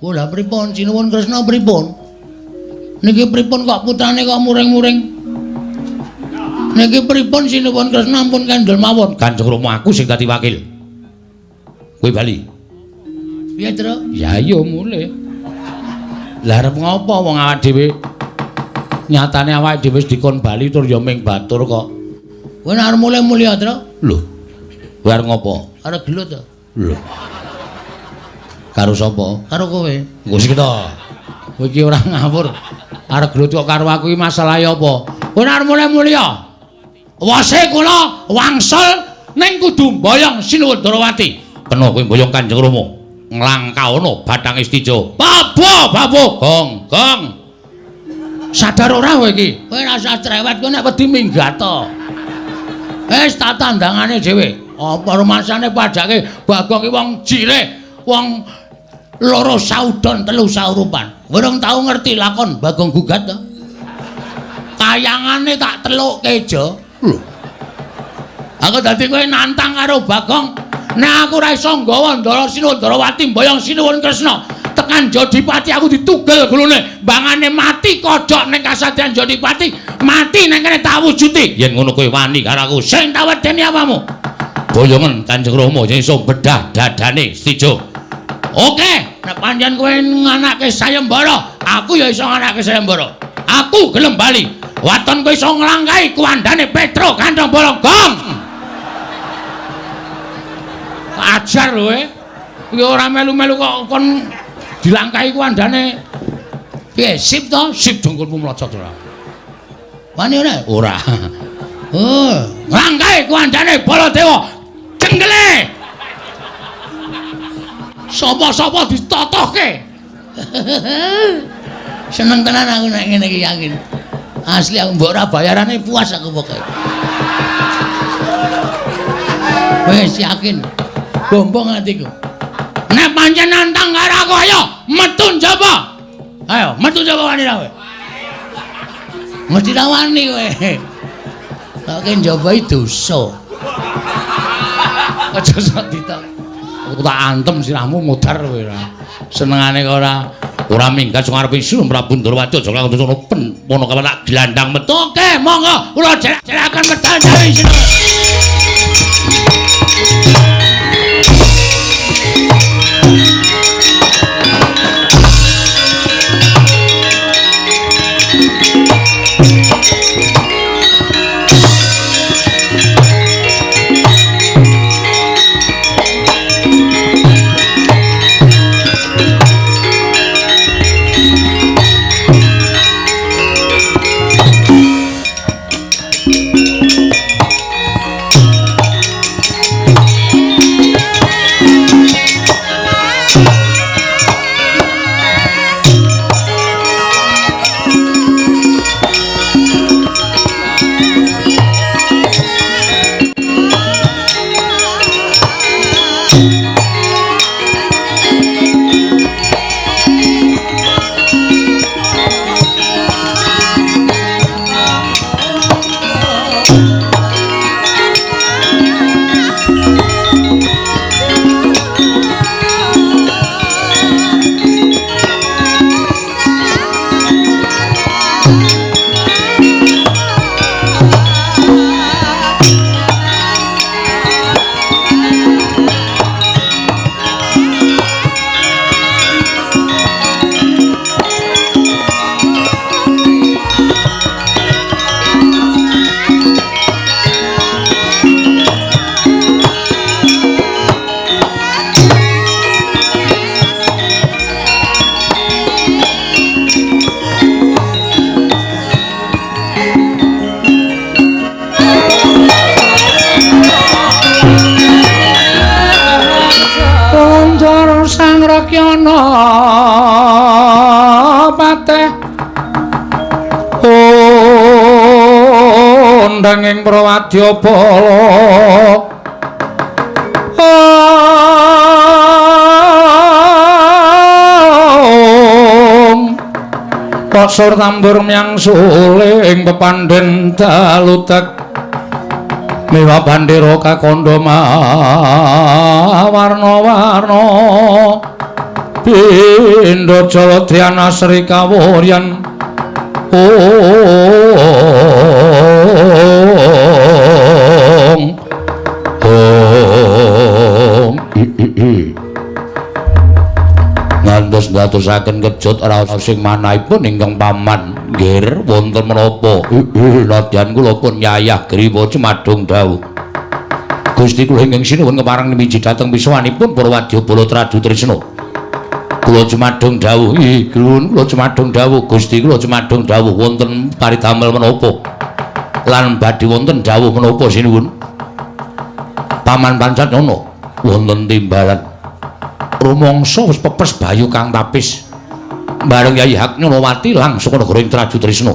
[SPEAKER 1] Oh, lah pripun Sinuwun Kresna pripun? Niki pripun kok putrane kok muring-muring? Niki pripun Sinuwun Kresna ampun kendel mawon.
[SPEAKER 2] Kanjeng Rama aku sing dadi wakil. Kowe bali.
[SPEAKER 1] Piye, Tru?
[SPEAKER 2] Ya iya mulih. Lah arep ngopo wong awak dhewe? Nyatane awake dhewe wis dikon bali tur ya ming batur kok.
[SPEAKER 1] Kowe nek arep mulih mulih, Tru.
[SPEAKER 2] Lho. Kowe arep ngopo?
[SPEAKER 1] Arep gelut to.
[SPEAKER 2] Lho. Karo sapa?
[SPEAKER 1] Karo kowe.
[SPEAKER 2] Engko sik to. Kowe iki ora ngawur. Arep gelut kok karo aku iki masalahe apa?
[SPEAKER 1] Kowe nek arep mulih mulih. Wase kula wangsul ning kudu mboyong Sinuwun Ndorowati.
[SPEAKER 2] Kena kowe mboyong Kanjeng Rama. Nglangkaono Bathang Istija. Babo, babo, gong, gong.
[SPEAKER 1] Sadar ora kowe iki? Kowe ora usah cerewet, kowe nek wedi minggat to. Wis tak tandangane dhewe. Apa rumasane padake Bagong ki wong jireh, wong loro saudon telu saurupan. Urung tau ngerti lakon Bagong gugat to. Kayangane tak telukke jo.
[SPEAKER 2] Lho.
[SPEAKER 1] Aku dadi kowe nantang karo Bagong. Nek aku ora iso nggawa Ndara Sinuwun Ndorowati mboyong Sinuwun Kresna tekan Jodipati aku ditugel gulune, bangane mati kodhok ning kasatriyan Jodipati, mati ning kene tak wujuti.
[SPEAKER 2] Yen ngono kowe wani karo aku,
[SPEAKER 1] sing tak wedeni apamu?
[SPEAKER 2] Boyongen Kanjeng Rama sing iso bedah dadane Stijo.
[SPEAKER 1] Oke, nek pancen kowe nganake sayembara, aku ya iso nganake sayembara. Aku gelem bali. Waton kowe iso nglangkahi kuwandane Petro Kantong Bolong. Gong. Ajar lho kowe. Iki ora melu-melu kok kon dilangkahi kuwandane. Piye, sip to?
[SPEAKER 2] Sip dongkulmu mlocot ora.
[SPEAKER 1] Wani ora?
[SPEAKER 2] Ora.
[SPEAKER 1] Oh, nglangkahi kuwandane Baladewa. Cenggele. Sapa-sapa ditotohke. Seneng tenan aku nek ngene iki yakin. Asli aku mbok ora bayarane puas aku pokoke. Wis yakin. Bombong atiku. Nek pancen nantang karo aku ayo metu njaba. Ayo metu njaba wani ra kowe. Mesti ra wani kowe. Kok ki njaba iki dosa. Aja sok ditok.
[SPEAKER 2] Aku tak antem sirahmu modar kowe ora. Senengane kok ora minggat sing arep isu Prabu Ndorowati aja langsung pen pono kawan tak glandang metu.
[SPEAKER 1] Oke, monggo kula jerakaken medal dari sini.
[SPEAKER 2] ana pateh undang ing Prawadyabala. Pasur tambur myang suling pepandhen dalutek miwa bandera kakandha warna-warna pindha jala dhyana sri kawuryan. Om Om i. Ngantos ndatosaken kejut raos sing manahipun ingkang paman nggir wonten menapa? Nadyan kula pun yayah griwa cumadung dawuh. Gusti kula ingkang sinuwun kepareng miji dhateng pisuwanipun para wadyabala Traju Trisna. Kula cumadung dawuh, nuwun kula cumadung dawuh Gusti kula cumadung dawuh wonten paridamel menapa? Lan badhe wonten dawuh menapa sinuwun? Paman Pancatnana wonten timbalan. Rumangsa wis pepes bayu kang tapis bareng Yai Haknyanawati langsung negara ing Traju Trisna.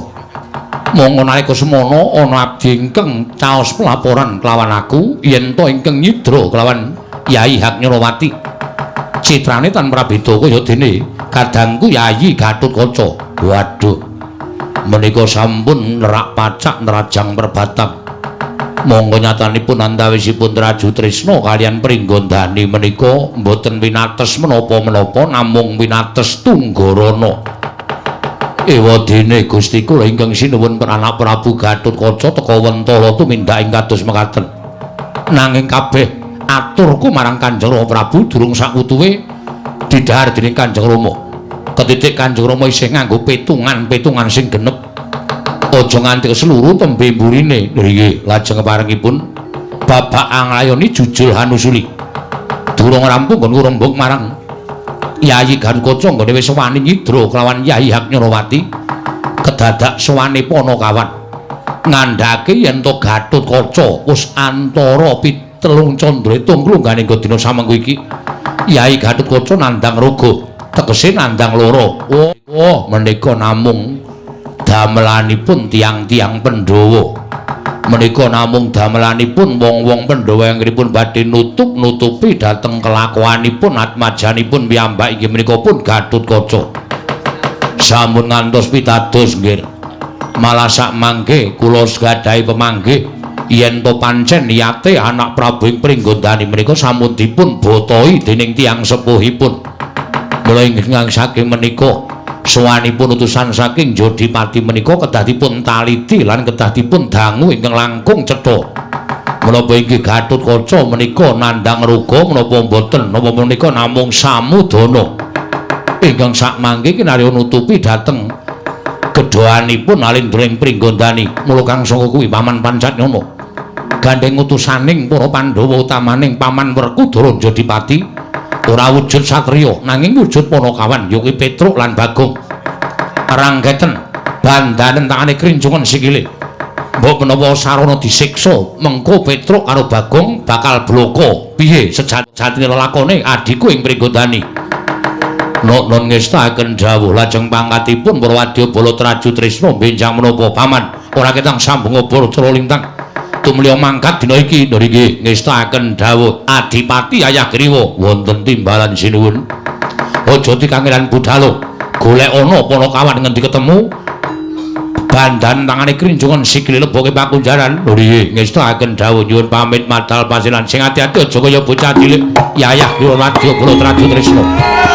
[SPEAKER 2] Monggo nalika semono ana abdi ingkang caos pelaporan kelawan aku yen to ingkang nyidra kelawan Yai Haknyanawati. Citrane tan prabeda kaya dene kadangku Yayi Gatotkaca. Waduh, menika sampun nerak pacak nerajang perbatang. Monggo nyatanipun antawisipun Traju Trisna kaliyan Pringgondani menika mboten winates menapa-menapa namung winates tunggarana. Ewadene Gusti kula ingkang sinuwun anak Prabu Gatotkaca teka wentala tumindak ing kados mekaten. Nanging kabeh aturku marang Kanjeng Rama Prabu durung sakutuwe didhahar dening Kanjeng Rama. Ketitik Kanjeng Rama isih nganggo petungan-petungan sing genep. Aja nganti seluruh tembe mburine. Nggih, lajeng keparengipun babak anglayoni jujul hanusuli. Durung rampung nggon rembug marang Yayi Gatotkaca nggone wis wani nyidra kelawan Yayi Haknyanawati. Kedadak sowane Panakawan ngandhake yen to Gatotkaca wis antara pitelung candra hitung klunggane nggo dina samengko iki. Yayi Gatotkaca nandhang raga, tegese nandhang loro. Oh, menika namung damelanipun tiang-tiang Pandhawa. Menika namung damelanipun wong-wong Pandhawa ingkangipun badhe nutup-nutupi dhateng kelakuanipun atmajanipun piyambak inggih menika pun Gatotkaca. Sampun ngantos pitados nggih. Malah sak mangke kula gadhahi pemanggih yen to pancen niyate anak Prabu ing Pringgondani menika sampun dipun botoi dening tiyang sepuhipun. Mula ingkang saking menika sowanipun utusan saking Jodipati menika kedah dipun taliti lan kedah dipun dangu ingkang langkung cetha. Menapa inggih Gatotkaca menika nandhang ruga menapa mboten, napa menika namung samudana ingkang sakmangke kinarya nutupi dhateng gedhoanipun Alindra ing Pringgondani. Mula kang saka kuwi Paman Pancatnana gandheng utusaning para Pandhawa utamaning Paman Werkudara Jodipati ora wujud satriya nanging wujud Panakawan ya kuwi Petruk lan Bagong. Ranggeten bandanen tangane krincungan sikile. Mbok menawa sarana disiksa mengko Petruk karo Bagong bakal bloko. Piye sejatine lelakone adhiku ing Pringgondani? Nok-non ngestaken dawuh lajeng pangkatipun para wadyabala Traju Trisna benjang menapa paman ora ketang sambung obor cara lintang tumliya mangkat dina iki. Nggih ngestaken dawuh Adipati Ayah Griwa wonten timbalan sinuwun. Aja dikangelan budhalo, golek ana Panakawan ngendi ketemu bandan tangane krinjungan sikile leboke pakunjaran. Nggih ngestaken dawuh nyuwun pamit madal pasilan sing ati-ati aja kaya bocah cilik. Yayah Griwa wadyabala Traju Trisna.
[SPEAKER 3] Ah!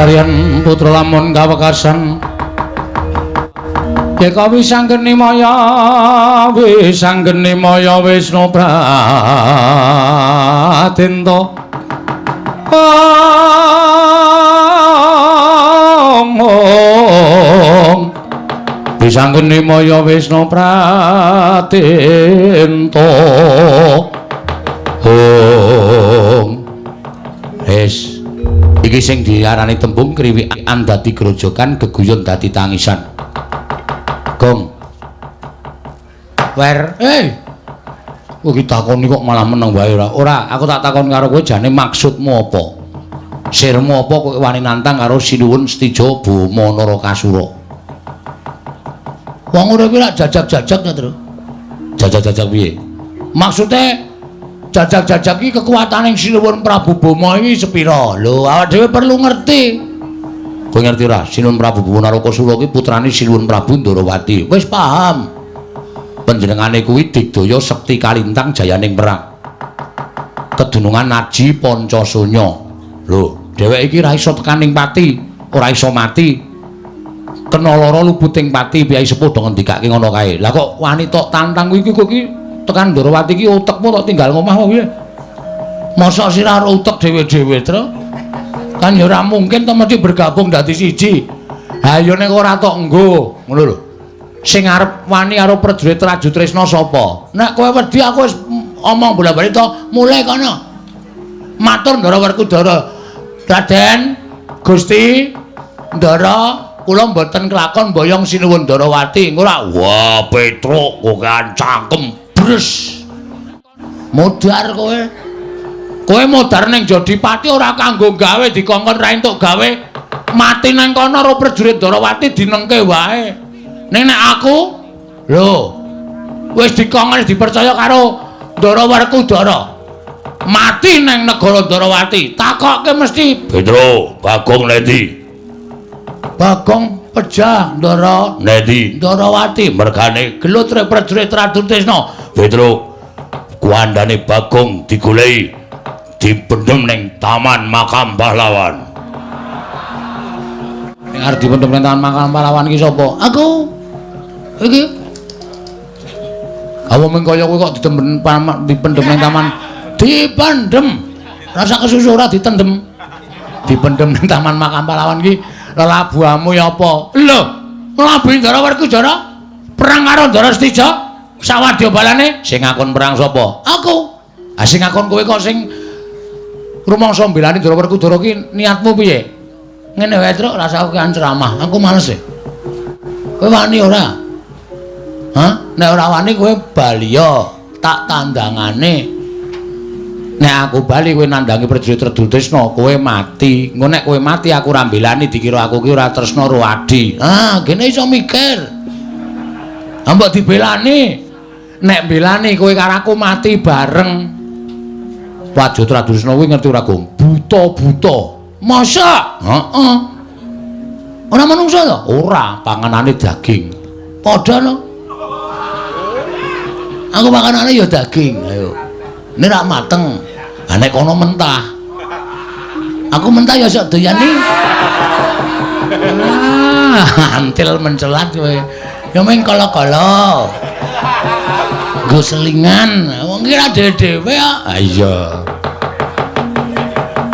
[SPEAKER 1] Kasaryan putra lamun kawekasan Yeka wisanggeni maya wisanggeni maya Wisnu Pradenta Om wisanggeni maya Wisnu Pradenta Om. Wis iki sing diarani tembung kriwikan dadi grojokan geguyon dadi tangisan. Gong. Wer, kowe iki takoni kok malah meneng wae ora? Ora, aku tak takon karo kowe jane maksudmu apa? Sirmu apa kowe wani nantang karo Sinuwun Setija Boma Narakasura? Wong urip iki lak jajak-jajak ta, Tru? Jajak-jajak piye? Maksude jajak-jajak iki kekuatane Sinuwun Prabu Boma iki sepira? Lho, awak dhewe perlu ngerti. Kowe ngerti ora? Sinuwun Prabu Boma Narakasura iki putrane Sinuwun Prabu Ndorowati. Wis paham. Panjenengane kuwi digdaya sekti kalintang jayaning perang. Kedunungan aji Pancasunya. Lho, dheweke iki ora iso tekaning pati, ora iso mati. Kena lara luputing pati, piyai sepuh do ngendikake ngono kae. Lah kok wani tok tantang kuwi iki kowe iki tekan Ndorowati iki utekmu tok tinggal ngomah apa piye? Mosok sira karo utek dhewe-dhewe, Tru? Kan ya ora mungkin to mesti bergabung dadi siji. Ha ya nek ora tok nggo, ngono lho. Sing arep wani karo prajurit Trajutresna sapa? Nek kowe wedi aku wis omong bola-bali to, mulai kono. Matur Ndara Werkudara. Raden, Gusti Ndara, kula mboten kelakon mboyong Sinuwun Ndorowati. Ora. Wah, Petruk kokean cangkem. Bres. Modar kowe. Kowe modar ning Jodipati ora kanggo gawe dikongkon ra entuk gawe. Mati nang kono karo prajurit Ndorowati dinengke wae. Ning nek aku lho wis dikongkon dipercaya karo Ndara Werkudara. Mati nang negara Ndorowati, takokke mesti
[SPEAKER 2] Petro, Bagong nendi?
[SPEAKER 1] Bagong pejah Ndara
[SPEAKER 2] nendi?
[SPEAKER 1] Ndorowati
[SPEAKER 2] mergane
[SPEAKER 1] gelut re prajurit Tradutresna.
[SPEAKER 2] Petro, kuandane Bagong digoleki dipendhem ning Taman Makam Pahlawan.
[SPEAKER 1] Ning arep dipendhem ning Taman Makam Pahlawan iki sapa? Aku. Iki. Awak mung kaya kowe kok dipendhem ning taman. Dipendhem. Rasa kesusu ora ditendhem. Dipendhem ning Taman Makam Pahlawan iki lelabuhamu ya apa? Lho, nglabuhi Ndara Werkudara perang karo Ndara Setija sawadya balane sing ngakon perang sapa? Aku. Ah sing ngakon kowe kok sing rumangsa mbelani Ndara Werkudara ki niatmu piye? Ngene wae, Truk, rasa aku kan ceramah. Aku males e. Kowe wani ora? Hah? Nek ora wani kowe bali ya, tak tandangane. Nek aku bali kowe nandangi prajurit Tradutresna, kowe mati. Engko nek kowe mati aku ora mbelani dikira aku ki ora tresna karo Adi. Ah, gene iso mikir. Ah mbok dibelani. Nek mbelani kowe karo aku mati bareng. Prajurit Tradutresna kuwi ngerti ora, Gong? Buta-buta. Masa? Heeh. Ora manungsa to? Ora, panganane daging. Padha no. Aku makanane ya daging, ayo. Ini rak mateng. Ha nek kono mentah. Aku mentah ya sok doyani. Ah, antil mencelat kowe. Ya mung kala-kala. Nggo selingan. Wong ki ra dhewe-dhewe kok. Ha iya.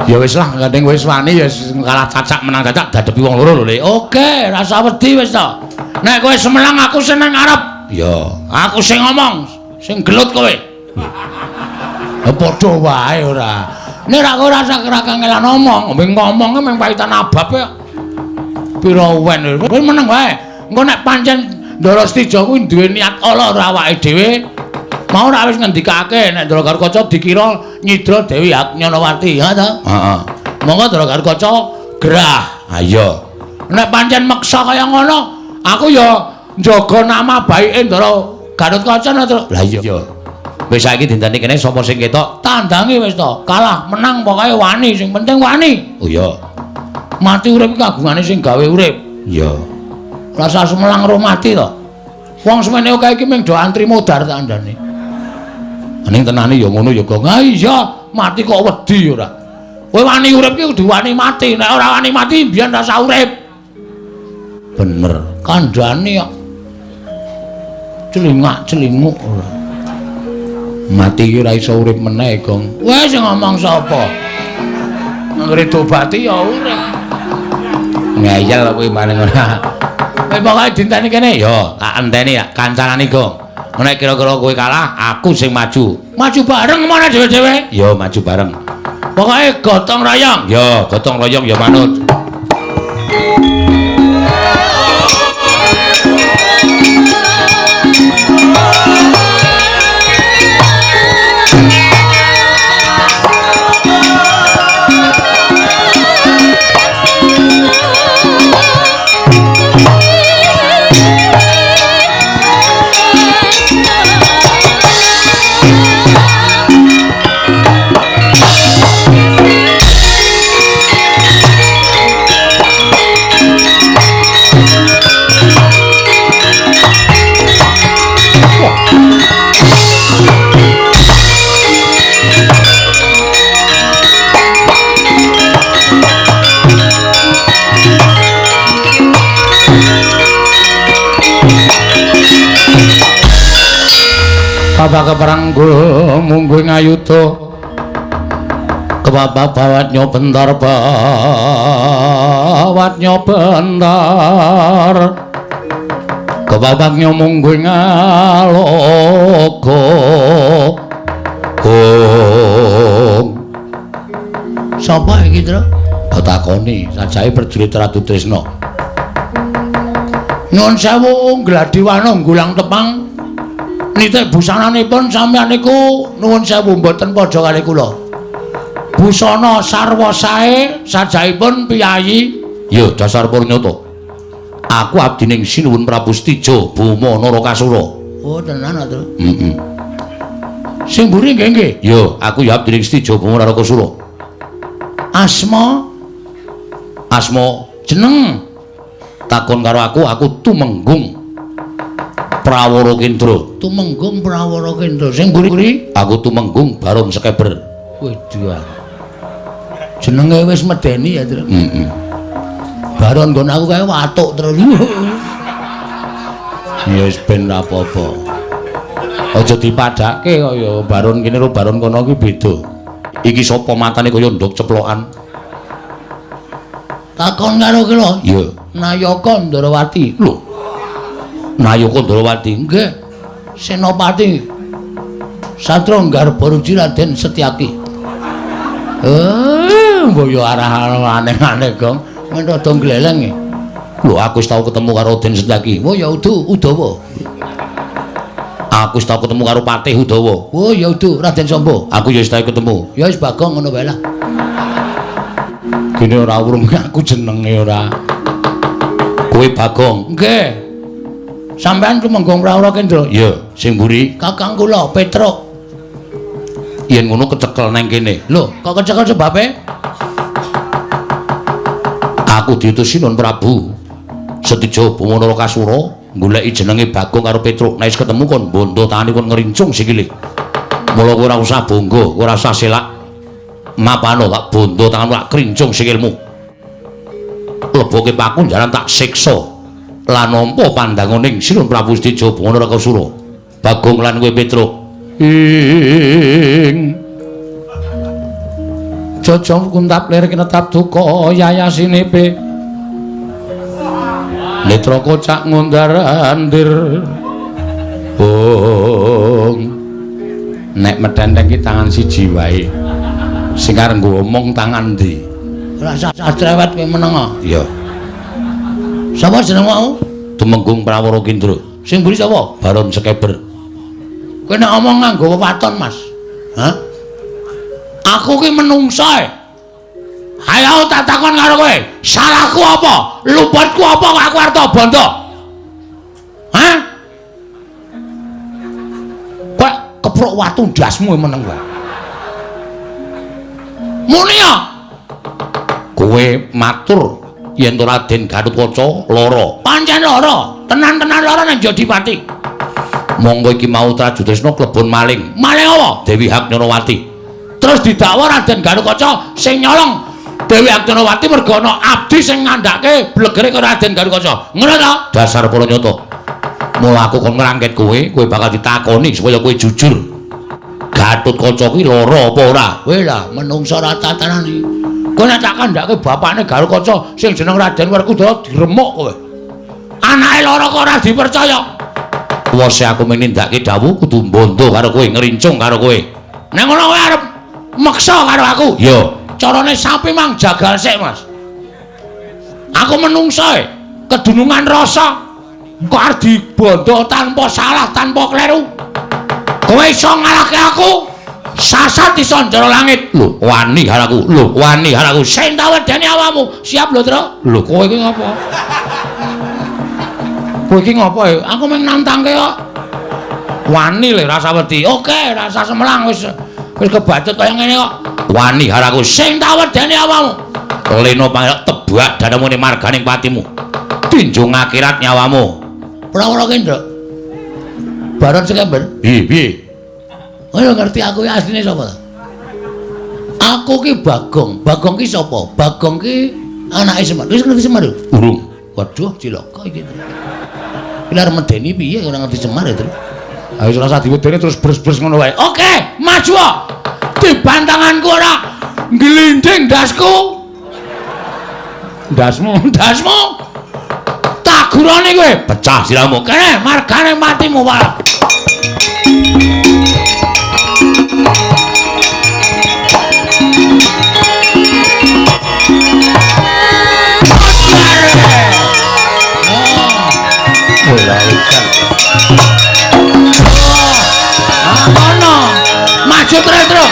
[SPEAKER 1] Ya wis lah, gandeng wis wani ya kalah cacak menang cacak dadepi wong loro lho, Le. Oke, rasa wedi wis to. Nek kowe semenang aku seneng arep. Ya, aku sing ngomong, sing gelut kowe. Ya padha wae ora. Nek ra kowe rasa kangelan ngomong, ngomong mung paitan abab kok. Pira wen kowe meneng wae. Engko nek pancen Ndara Setija kuwi duwe niat ala ora awake dhewe. Mau ora wis ngendikake nek Ndara Garukaca dikira nyidra Dewi Nyanawati, ha ta? Heeh. Monggo Ndara Garukaca gerah. Ha iya. Nek pancen meksa kaya ngono, aku ya njaga nama baike Ndara Garukaca to. Lah iya. Wis saiki dinteni kene sapa sing ketok tandangi wis to. Kalah menang pokoke wani, sing penting wani. Oh iya. Mati urip iki kagungane sing gawe urip. Iya. Rasa sumelang ro mati to. Wong semene akeh iki mung do antri modar tak andane. Ning tenane ya ngono ya, Gong. Ha iya, mati kok wedi ora. Kowe wani urip ki kudu wani mati. Nek ora wani mati mbiyen rasa urip. Bener. Kandhane kok. Celingak-celinguk ora. Mati ki ora iso urip meneh, Gong. Wes sing ngomong sapa? Anggere dobati ya urip. Ngeyel kowe maning ora. Kowe pokoke dinteni kene ya, tak enteni ya kancanane, Gong. Nek kira-kira kowe kalah, aku sing maju. Maju bareng mana dhewe-dhewe? Ya, maju bareng. Pokoke gotong royong. Ya, gotong royong ya manut. Bapak keperanggul mungguh ngayuda kebabak bawatnya bentar bawatnya bentar kebabaknya mungguh ngalogo. Gong sapa iki, Tru? Takoni sajae prajurit Ratu Tresna. Nyuwun sewu Gladiwana Gulang Tepang. Nitik busananipun sampeyan niku nuwun sewu mboten padha kali kula. Busana sarwa sae sajaipun piyayi. Ya dasar purnyata. Aku abdining Sinuwun Prabu Setija Boma Narakasura. Oh tenan ta, Tru? Heeh. Sing mburi nggih nggih. Ya, aku ya abdining Setija Boma Narakasura. Asma asma jeneng takon karo aku, aku Tumenggung Prawara Kendra. Tumenggung Prawara Kendra. Sing mburi aku Tumenggung Baron Sekeber. Waduh. Jenenge wis medeni ya, Tru. Heeh. Baron nggon aku kae watuk terus. Ya wis ben ora apa-apa. Aja dipadhake kaya Baron kene karo Baron kono ki beda. Iki sapa matane kaya nduk ceplokan? Takon karo ki lho. Iya. Nayaka Ndrawati. Lho. Nayaka Ndrawati nggih. Senopati Satra Garbaruji Raden Setyaki. Mbok yo arah aneh-aneh, Gong. Men rada gleleng. Lho, aku wis tau ketemu karo Raden Setyaki. Oh ya udu Udawa. Aku wis tau ketemu karo Patih Udawa. Oh ya udu Raden Samba. Aku ya wis tau ketemu. Ya wis Bagong ngono wae lah. Gene ora urung aku jenenge ora. Kowe Bagong. Nggih. Sampeyan Tumenggung Prawara Kendra? Iya, sing mburi kakang kula Petruk. Yen ngono kecekel nang kene. Lho, kok kecekel sebabe? Aku diutus Sinuwun Prabu Setija Boma Narakasura goleki jenenge Bagong karo Petruk. Nek wis ketemu kon bondo tangane kon ngrincung sikile. Mula kowe ora usah bangga, ora usah selak. Mapano tak bondo tanganmu tak krincung sikilmu. Leboke paku jaran tak siksa. Lan nampa pandanganing Sinuwun Prabu Setija Boma Narakasura. Bagong lan kowe Petruk. Ing jojong kuntap lir kinetap duka yayasinipe. Netra kocak ngundar andir. Bong. Nek medhendeng ki tangan siji wae. Sing arep nggo omong tangan ndi? Ora usah cerewet kowe meneng. Iya. Sapa jeneng mau? Tumenggung Prawara Kendra. Sing mburi sapa? Baron Sekeber. Kowe nek omong nganggo wewaton, Mas. Hah? Aku ki menungso e. Ayo tak takon karo kowe. Salahku apa? Luputku apa kok aku arep bondo? Hah? Kowe keprok watu ndasmu meneng kowe. Muni ya. Kowe matur yen to Raden Gatotkaca lara. Pancen lara, tenan-tenan lara nang Jodipati. Monggo iki mau Trajutresna klebon maling. Maling apa? Dewi Haknyarawati. Terus didakwa Raden Garukaca sing nyolong Dewi Akcanawati mergo ana abdi sing ngandhake blegere karo Raden Garukaca. Ngono ta? Dasar para nyata. Mula aku kon ngrangket kowe, kowe bakal ditakoni supaya kowe jujur. Gatotkaca kuwi lara apa ora? Kowe lah menungsa ora tatanane. Kowe nek tak kandhake bapakne Garukaca sing jeneng Raden Werkudara diremuk kowe. Anake lara kok ora dipercaya. Wose aku menindakake dawuh kudu mbondo karo kowe, ngrincung karo kowe. Nek ngono kowe arep meksa karo aku? Ya, carane sapi mang jagal sik, Mas. Aku menungsa e, kedunungan rasa kok arep dibondo tanpa salah, tanpa kleru. Kowe iso ngalahke aku? Sasat iso njara langit. Lho, wani karo aku. Lho, wani karo aku. Sing tak wedeni awakmu. Siap lho, Tru. Lho, kowe iki ngopo? Kowe iki ngopo e? Aku mung nantangke kok. Wani lho rasa wedi. Oke, rasa semelang wis wis kebacut kaya ngene kok. Wani karo aku. Sing tak wedeni awakmu. Leno pangerok tebak dadamu ning marganing patimu. Tinjung akhirat nyawamu. Ora-ora ki, Nduk. Baron Sekember. Piye, piye? Kowe ngerti aku ki asline sapa ta? Aku ki Bagong. Bagong ki sapa? Bagong ki anake Semar. Wis ngerti Semar lho? Urung. Waduh, cilaka iki. Iki arep medeni piye ora ngerti Semar ya, Tru. Ayo ora usah diwedeni terus bres-bres ngono wae. Oke, maju. Dibantanganku ora glinding ndasku. Ndasmu, ndasmu. Tagurane kowe pecah sirahmu. Kene margane matimu, Pak. Maju terus, terus.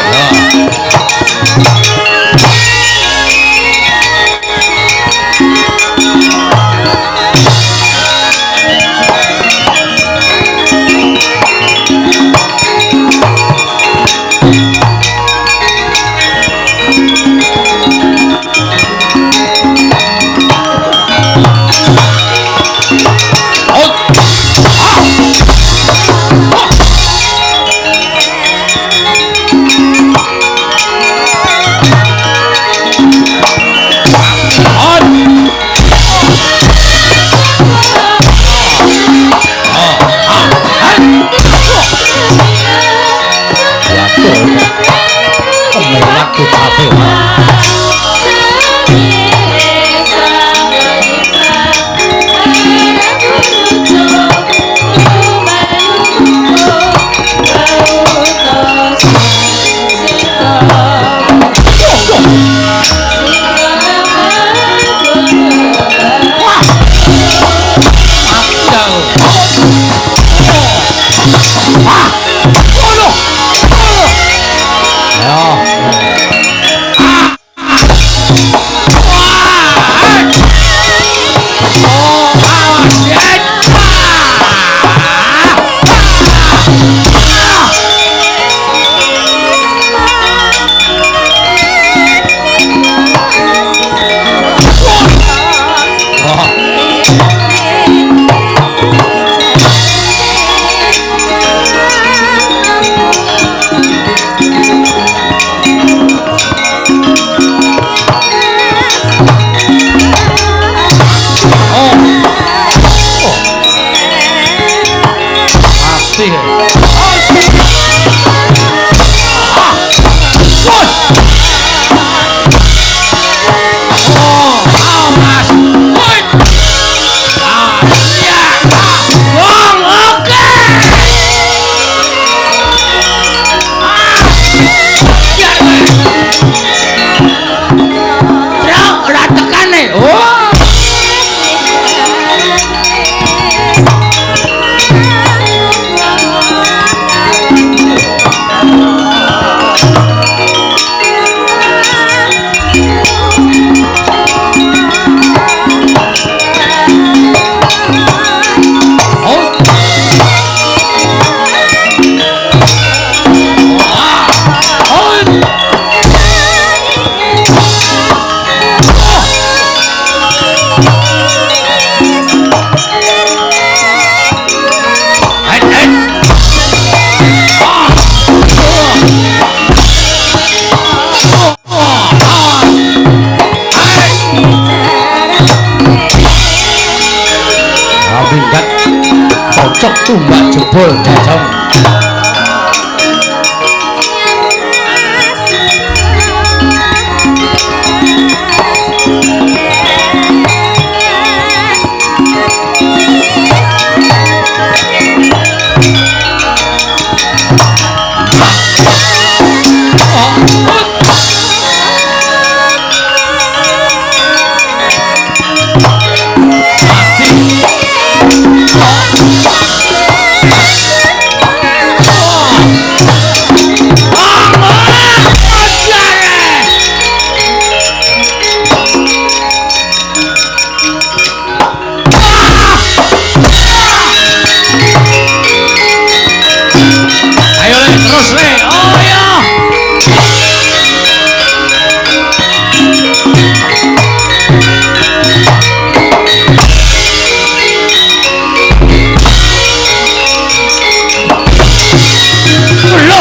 [SPEAKER 1] Bacok tumbak jebol jajong.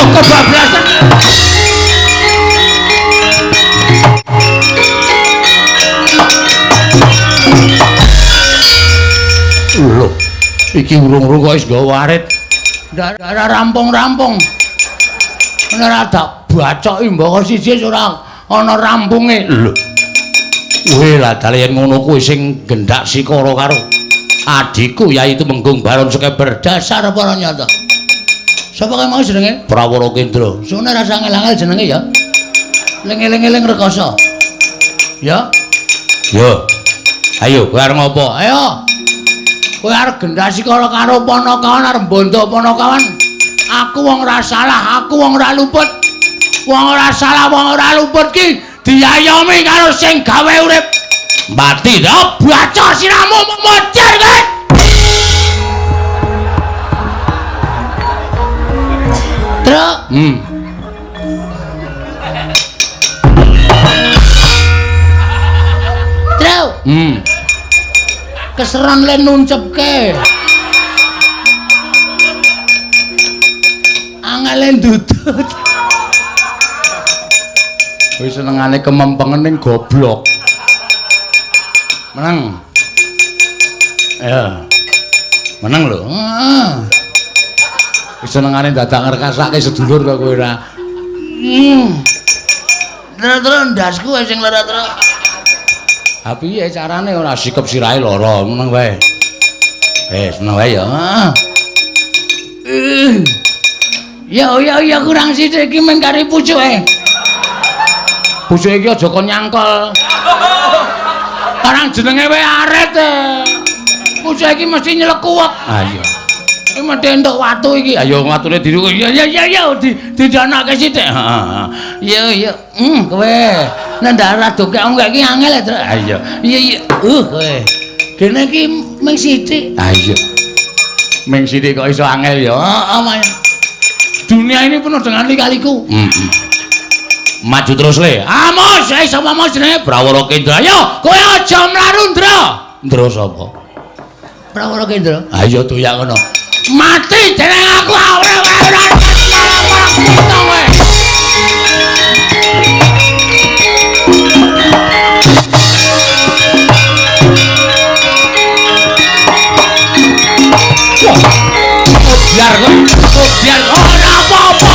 [SPEAKER 1] Kebablasan. Lho, iki urung-urung kok wis nggawa arit. Ndak rampung-rampung. Ora tak bacoki mbaka siji ora ana rampunge. Lho. Weh, lah dalah yen ngono kuwi sing gendak sikara karo adhiku yaitu Menggung Baron Sekeber. Dasar para nyata. Sapa kae mau jenenge? Prawara Kendra. Sune rasa angel-angel jenenge ya. Ling-eling-eling rekoso. Ya. Yo. Ayo, kowe arep ngopo? Ayo. Kowe arep gendhasi kala karo Panakawan arep mbondo Panakawan. Aku wong ora salah, aku wong ora luput. Wong ora salah, wong ora luput ki diayomi karo sing gawe urip. Mati ta, bacok siramu modar kowe. Truk. Truk. Keseran le nuncepke. Angele ndudut. Wis senengane kemempengen ning goblok. Meneng. Ya. Meneng lho. Heeh. Wis senengane dadak ngrekasake sedulur kok kowe ora. Terus ndasku sing lara terus. Ha piye carane ora sikep sirahe lara, meneng wae. Seneng wae ya. Ya ya ya kurang sithik iki mung kari pucuke. Pucuke iki aja kon nyangkol. Karang jenenge wae arit. Pucuke iki mesti nyelekuwek. Ha iya. Iki mesti entuk watu iki. Ayo watune diru. Ya ya ya ya didanake sithik. Heeh. Iya iya. Kowe. Nek ndak ora dongkek ongkek iki angel ya, Truk. Ha iya. Iya iya. Kowe. Dene iki mung sithik. Ha iya. Mung sithik kok iso angel ya. Heeh, Mas. Dunia ini penuh dengan lika-liku. Maju terus le. Amos, sapa mau jenenge? Prawara Kendra. Ayo, kowe aja mlaru, Ndra. Ndra sapa? Prawara Kendra. Ayo doyak ngono. Mati jeneng aku ora ora malah pitong kowe. Biar kowe, biar ora apa-apa.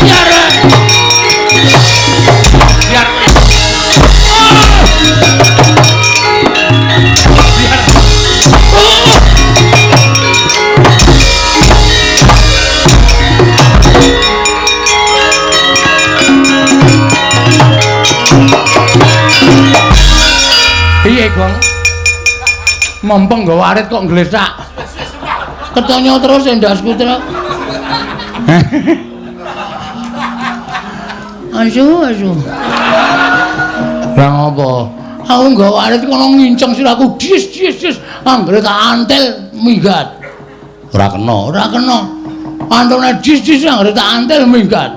[SPEAKER 1] Biar. Biar. Biar. Piye, Gong? Mempeng nggawa arit kok nglesak. Ketonyo terus endasku truk. Asu asu. Lah ngopo? Aku nggawa arit kono nginceng siraku dis dis dis anggere tak antel minggat. Ora kena, ora kena. Antone dis dis anggere tak antel minggat.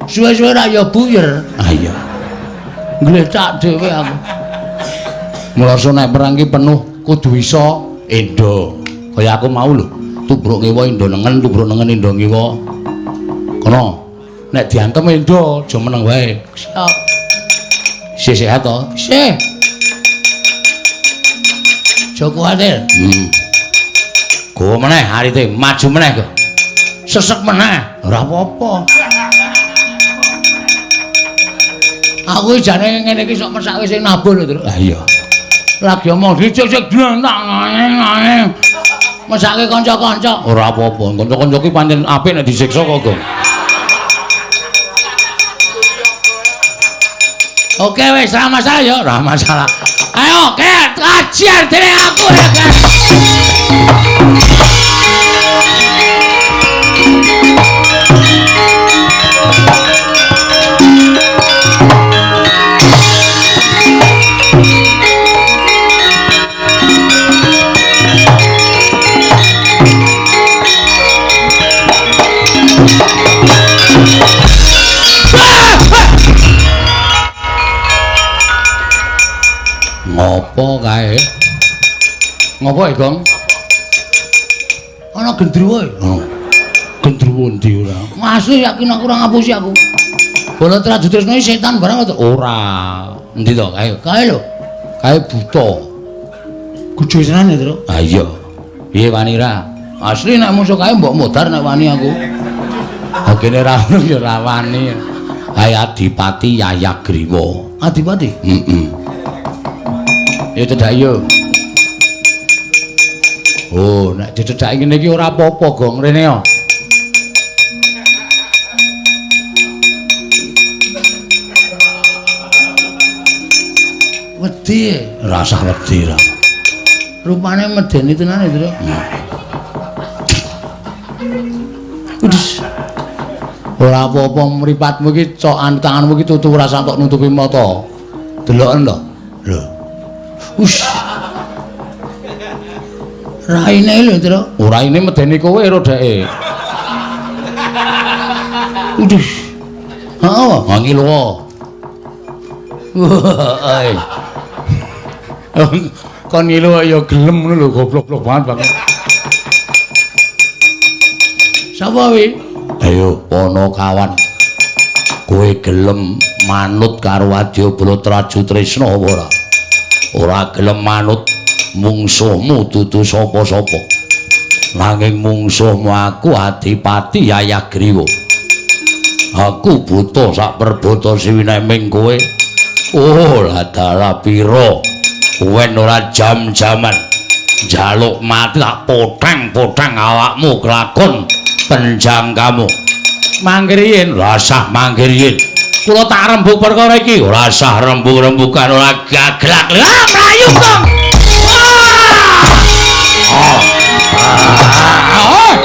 [SPEAKER 1] Suwe-suwe ra ya buyer. Ah iya. Nglecak dhewe aku. Mula nek perang ki penuh kudu iso endo. Kaya aku mau lho, tubruk ngiwa endo nengen, tubruk nengen endo ngiwa. Kono. Nek diantem endo, aja meneng wae. Siap. Isih sehat to? Isih. Aja kuwatir. Gowo meneh arite, maju meneh kok. Sesek meneh, ora apa-apa. Aku jane ngene iki sok mesake sing nabuh lho, Truk. Lah iya. Lagi omong dicek sik dlang. Mesake kanca-kanca. Ora apa-apa, kanca-kanca ki pancen apik nek disiksa kok, Gong. Oke wis, ora masalah ya, ora masalah. Ayo, ket, ajar dene aku ya, Ket. Ngopo kae? Ngopo e, Gong? Ana gendruwo e. Oh. Gendruwo ndi ora? Asli yakin aku ora ngapusi aku. Bala Trajutresna iki setan barang to? Ora. Endi to kae? Kae lho. Kae buta. Gedhe tenan ya, Truk? Ha iya. Piye wani ra? Asli nek musuh kae mbok modar nek wani aku. Ha kene ra ono ya ora wani. Kae Adipati Yayagriwa. Adipati? Heeh. Ya cedhak yo. Oh, nek dicedhaki ngene iki ora apa-apa, Gong, rene yo. Wedi, ora usah wedi ra. Rupane medeni tenan ya, Truk. Udes. Ora apa-apa mripatmu iki cokan tanganmu iki tutu ora sampe nutupi mata. Deloken to. Lho. Ush. Raine lho, Truk. Raine medeni kowe ro dheke. Uduh. Heeh, ngilu. Wah. Kon ngilu ya gelem ngono lho, goblok-goblok banget banget. Sapa wi? Ayo Panakawan. Kowe gelem manut karo Adyabala Trajutresna apa ora? Ora gelem manut mungsuhmu dudu sapa-sapa. Nanging mungsuhmu aku Adipati Yayagriwa. Aku buta sak perbata siwineming kowe. Oh, ladala pira? Wen ora jam-jaman. Njaluk mati tak poteng-poteng awakmu kelakon penjangkamu. Mangkir yen, rasah mangkir yen. Kula tak rembug perkara iki. Ora sah rembug-rembugan ora gaglak. Ah, mlayu, Kang. Oh. Ah.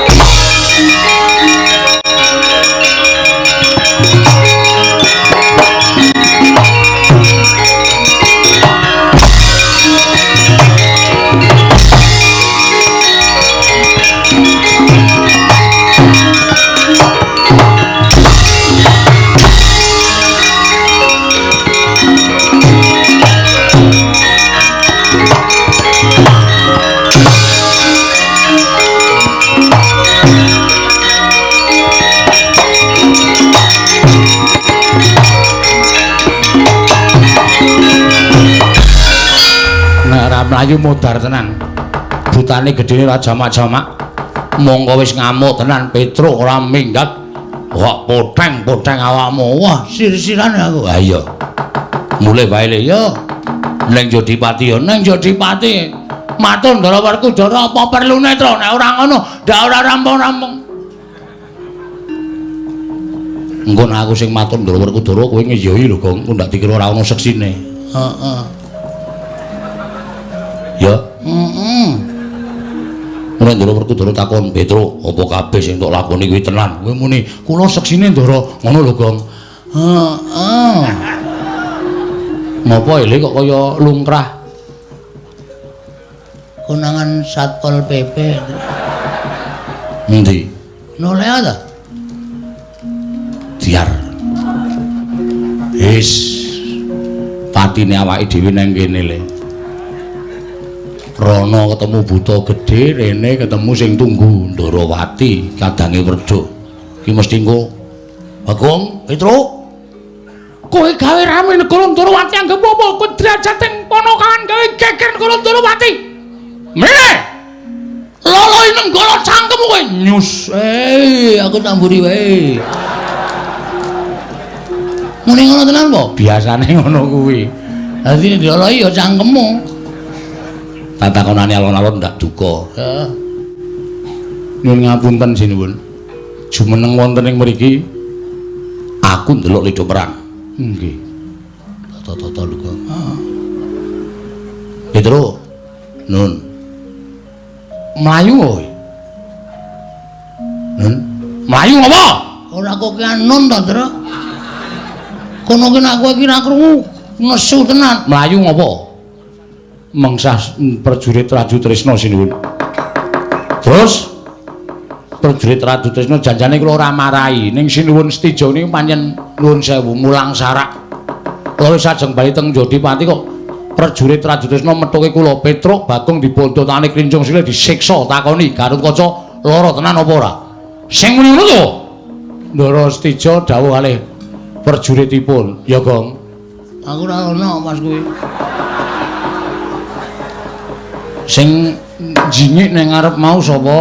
[SPEAKER 1] Mlayu modar tenan. Butane gedene ora jamak-jamak. Mongko wis ngamuk tenan Petruk ora minggat. Kok poteng-poteng awakmu. Wah, sir-siran aku. Ha iya. Mulih wae le ya. Neng Jodipati ya, neng Jodipati. Matur Ndara Werkudara apa perlune, Tru? Nek ora ngono, ndak ora rampung-rampung. Engko nek aku sing matur Ndara Werkudara kowe ngeyoi lho, Gong. Engko ndak dikira ora ono seksine. Heeh. Ya, heeh. Ora Ndara Werkudara takon, "Petruk, apa kabeh sing tok lakoni kuwi tenan?" Kowe muni, "Kula seksine Ndara." Ngono lho, Gong. Heeh. Ngopo ele kok kaya lungkrah? Konangan Satpol PP. Endi? Noleh ta? Diar. Wis. Patine awake dhewe nang kene le. Rono ketemu buta gedhe, rene ketemu sing tunggu Ndarawati kadange Werda. Iki mesti engko Bagong, Petruk. Kowe gawe rame negara Ndarawati anggep apa? Kowe derajat ing Panakawan gawe geger negara Ndarawati. Mene. Loloi nenggala cangkemmu kowe. Nyus. Aku tamburi wae. Muni ngono tenan po?
[SPEAKER 2] Biasane ngono kuwi.
[SPEAKER 1] Dadi diloloi ya cangkemmu.
[SPEAKER 2] Tatakonane alon-alon ndak duka.
[SPEAKER 1] Heeh.
[SPEAKER 2] Nyuwun ngapunten sinuwun. Jumeneng wonten ing mriki aku ndelok lido perang. Nggih.
[SPEAKER 1] Tata-tata luka. Heeh. Petro. Nun.
[SPEAKER 2] Mlayu kowe. Nun. Mlayu ngopo?
[SPEAKER 1] Ora kok ki nun to, Tru. Kono ki nek kowe iki ra krungu nesu tenan.
[SPEAKER 2] Mlayu ngopo? Mengsah prajurit Raju Tresna sinuwun. Terus prajurit Raju Tresna janjane kula ora marahi ning sinuwun Setija niku pancen nuwun sewu mulang sarak. Kula wis ajeng bali teng Jodipati kok prajurit Raju Tresna methuke kula Petruk Bagong dibontotane klincung sikile disiksa takoni Gatotkaca lara tenan apa ora? Sing muni ngono to. Ndara Setija dawuh kalih prajuritipun, ya Gong.
[SPEAKER 1] Aku ora ono pas kuwi.
[SPEAKER 2] Sing jingik ning ngarep mau sapa?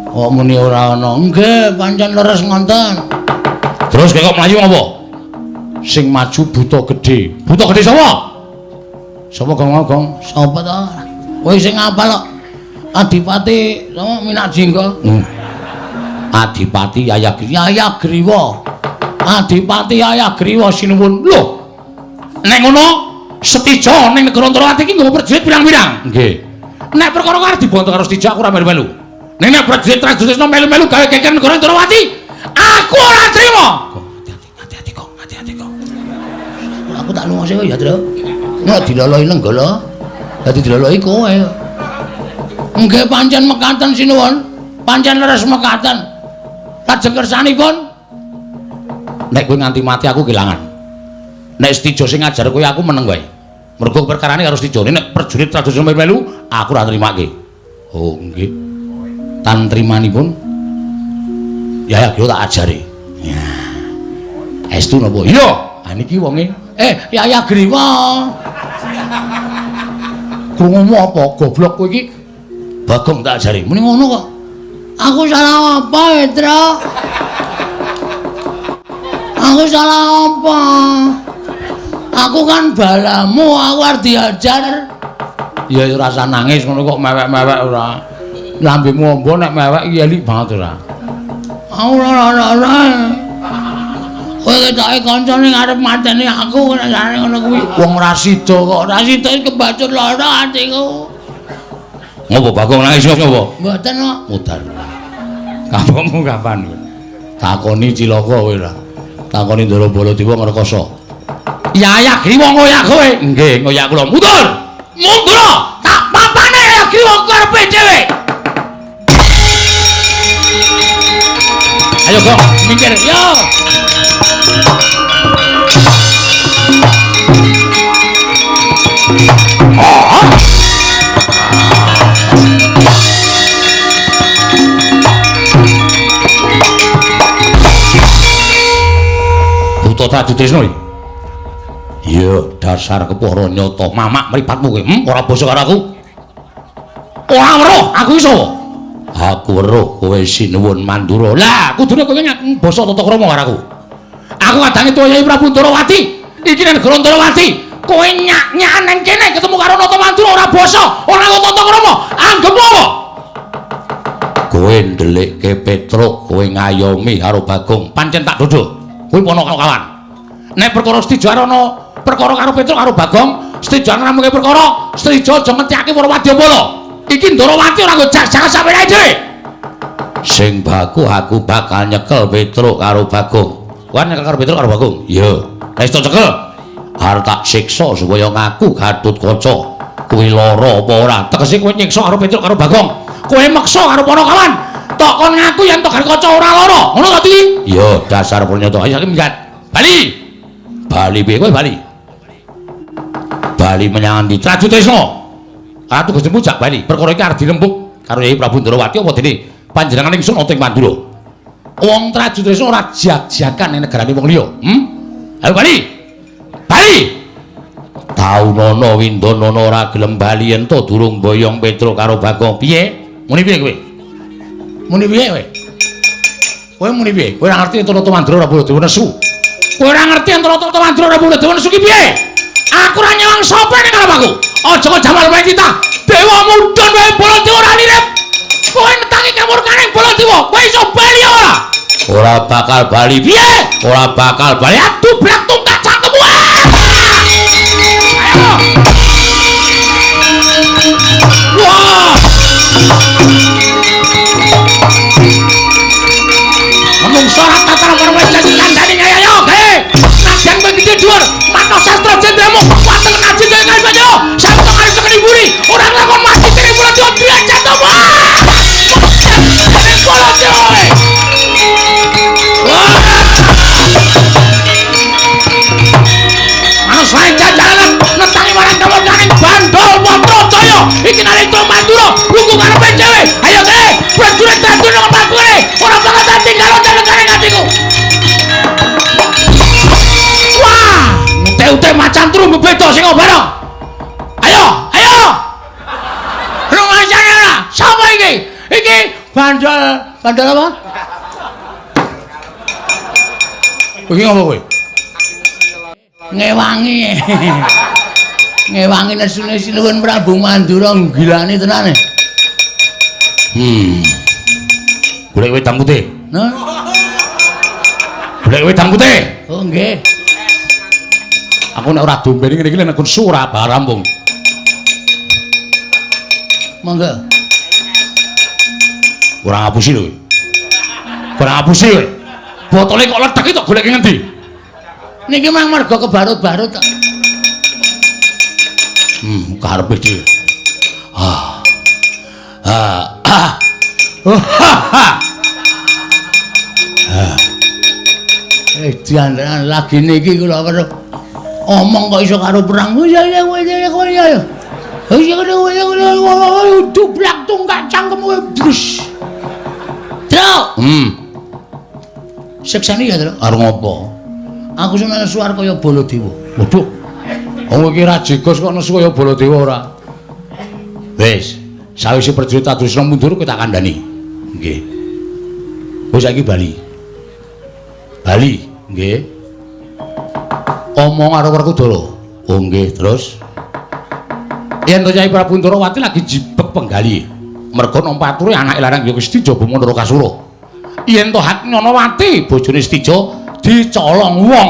[SPEAKER 1] Kok muni ora ana? Nggih, pancen leres ngonten.
[SPEAKER 2] Terus kok mlayu apa? Sing maju buta gedhe. Buta gedhe sapa? Sapa Gong Gong?
[SPEAKER 1] Sapa to? Kowe sing ngapal kok. Adipati sapa Minak Jingga?
[SPEAKER 2] Adipati
[SPEAKER 1] Yayagriwa.
[SPEAKER 2] Adipati Yayagriwa sinuwun. Lho. Nek ngono Setija ning negara Antarawati iki nggawa prajurit pirang-pirang. Nggih. Nek perkara arep dibonto karo Setija aku ora melu-melu. Ning nek prajurit Rajutresna melu-melu gawe geger negara Antarawati, aku ora trima.
[SPEAKER 1] Hati-hati, hati-hati kok, hati-hati kok. Aku tak lunga sik ya, Tru. Nek diloloi lenggala, dadi diloloi kowe. Nggih pancen mekaten sinuwun. Pancen leres mekaten. Lajeng kersanipun
[SPEAKER 2] nek kowe nganti mati aku kelangan. Nek Setija sing ngajar kowe aku meneng wae. Mergo perkarane karo Setija. Nek prajurit Rajutresna melu aku ora nrimake. Oh, nggih. Tan trimanipun ya ya tak ajari. Ya. Estu napa? Iya. Ha niki wonge.
[SPEAKER 1] Yayagriwa.
[SPEAKER 2] Krungumu apa? Goblok kowe iki. Bagong tak ajari. Muni ngono kok.
[SPEAKER 1] Aku salah apa, Petro? Aku salah apa? Aku kan balamu, aku arep diajar.
[SPEAKER 2] Ya ora usah nangis ngono kok mewek-mewek ora. Lambemu ombo nek mewek iki elik banget ora.
[SPEAKER 1] Aku ora. Kowe ketoke kancane arep mateni aku nek jane ngono kuwi.
[SPEAKER 2] Wong ora sida kok.
[SPEAKER 1] Ora sida kebacut lara atiku.
[SPEAKER 2] Ngopo Bagong nangis ngopo?
[SPEAKER 1] Mboten kok.
[SPEAKER 2] Mudar. Kapokmu kapan kowe? Takoni cilaka kowe ora. Takoni Ndara Baladewa ngrekoso. Yayagriwa ngoyak kowe. Nggih, ngoyak kula. Mundur.
[SPEAKER 1] Mundur. Tak papane Yayagriwa karepe dhewe.
[SPEAKER 2] Ayo Gong, minggir.
[SPEAKER 1] Yo.
[SPEAKER 2] Buta Rajutresna iki. Iya, dasar kepoh nyata mamak mripatmu kowe. Ora basa karo aku. Ora weruh, aku iso. Aku weruh kowe sinuwun Mandura. Lah, kudune kowe ngaku basa tata krama karo aku. Aku kadange tuwa Yai Prabu Antarawati. Iki nang negara Antarawati. Kowe nyak-nyakan nang kene ketemu karo Nata Mandura ora basa, ora tata krama. Anggepmu apa? Kowe ndelikke Petruk, kowe ngayomi karo Bagong. Pancen tak dodho. Kowe pono kawan. Nek perkara Setija ana perkara karo Petruk karo Bagong, Setija ngramungke perkara, Setija aja ngetyake para wadyabala. Iki Ndarawati ora nggo jak-jakan sampeyan dhewe. Sing baku aku bakal nyekel Petruk karo Bagong. Kowe nyekel karo Petruk karo Bagong? Iya. Wis tak cekel. Arep tak siksa supaya ngaku Gatotkaca. Kuwi lara apa ora? Tegese kowe nyiksa karo Petruk karo Bagong. Kowe meksa karo Panakawan. Tok kon ngaku yen tok Gatotkaca ora lara. Ngono ta, Ti? Iya, dasar pernyata. Ayo saiki minggat. Bali. Bali piye kowe bali? Bali menyang ndi? Rajutresna. Ratu Gustimu jak bali. Perkara iki arep dirembug karo Yai Prabu Ndrawati apa dene panjenengan ingsun ana ing Mandura. Wong Rajutresna ora jak-jakan ning negarane wong liya. Ayo bali. Bali.
[SPEAKER 1] Saunana Windanana ora gelem bali yen to durung boyong Petruk karo Bagong. Piye? Muni piye kowe? Muni piye kowe? Kowe muni piye? Kowe ora ngerti yen Nata Mandura ora Baladewa nesu. Kowe ora ngerti yen Nata Mandura ora Baladewa nesu ki piye? Aku ora nyawang sapa ning arep aku. Aja kok jamal wae kita. Dewa mudhun wae Baladewa ora lirip. Kowe netangi kamurkane Baladewa, kowe iso bali ora? Ora bakal bali. Piye? Ora bakal bali. Aduh, blak tungkak cangkemmu. Ayo. Wah. Menungso ora tataran karo wis kandhane ayo, gawe. Najan kowe gedhe dhuwur, manah sastra jendramu, wateng ngaji dhewe kae banyo. Sampe arep tekeni mburi, ora nglakon mati dening Baladewa derajat to. Wah. Manus lain jajaran netangi marang kamurkaning Bandol Patrajaya. Iki Narendra Mandura lungguh karepe dhewe. Ayo gawe, prajurit dadi nang mlakune, ora bakal tinggal dalekane atiku. Wah, ute-ute macan turu bebeda sing obara. Ayo, ayo. Rumasane ora? Sapa iki? Iki Bandol, Bandol apa? Iki ngopo kowe? Ngewangi. Ngewangi nesune Sinuwun Prabu Mandura nggilani tenane.
[SPEAKER 2] Golek wedang putih.
[SPEAKER 1] Nah.
[SPEAKER 2] Golek wedang putih.
[SPEAKER 1] Oh nggih.
[SPEAKER 2] Aku nek ora dombene ngene iki nek nesu ora rampung.
[SPEAKER 1] Monggo.
[SPEAKER 2] Ora ngapusi lho kowe. Ora ngapusi kowe. Botole kok ledek iki tok golek ngendi?
[SPEAKER 1] Niki mang mergo kebarut-barut tok.
[SPEAKER 2] Karepe dhewe. Ah. Ah. Ah.
[SPEAKER 1] Diandaran lagi niki kula weruh omong kok iso karo perang. Ya ya ya ya. Dublak tungkak cangkemmu brus. Truk. Seksani ya, Truk.
[SPEAKER 2] Arep ngopo?
[SPEAKER 1] Aku seneng suar kaya Baladewa.
[SPEAKER 2] Waduh. Wong iki ra jegos kok nesu kaya Baladewa ora. Wis, sawise prajurit Adusna mundur kowe tak kandhani. Nggih. Wis saiki bali. Bali, nggih. Omong karo Werkudara. Oh nggih, terus yen to Kyai Prabu Ndorowati lagi jibek penggali. Merga nampa ature anake lanang ya wis dijaba Narakasura. Yen to Hatnyanawati bojone Setija dicolong wong.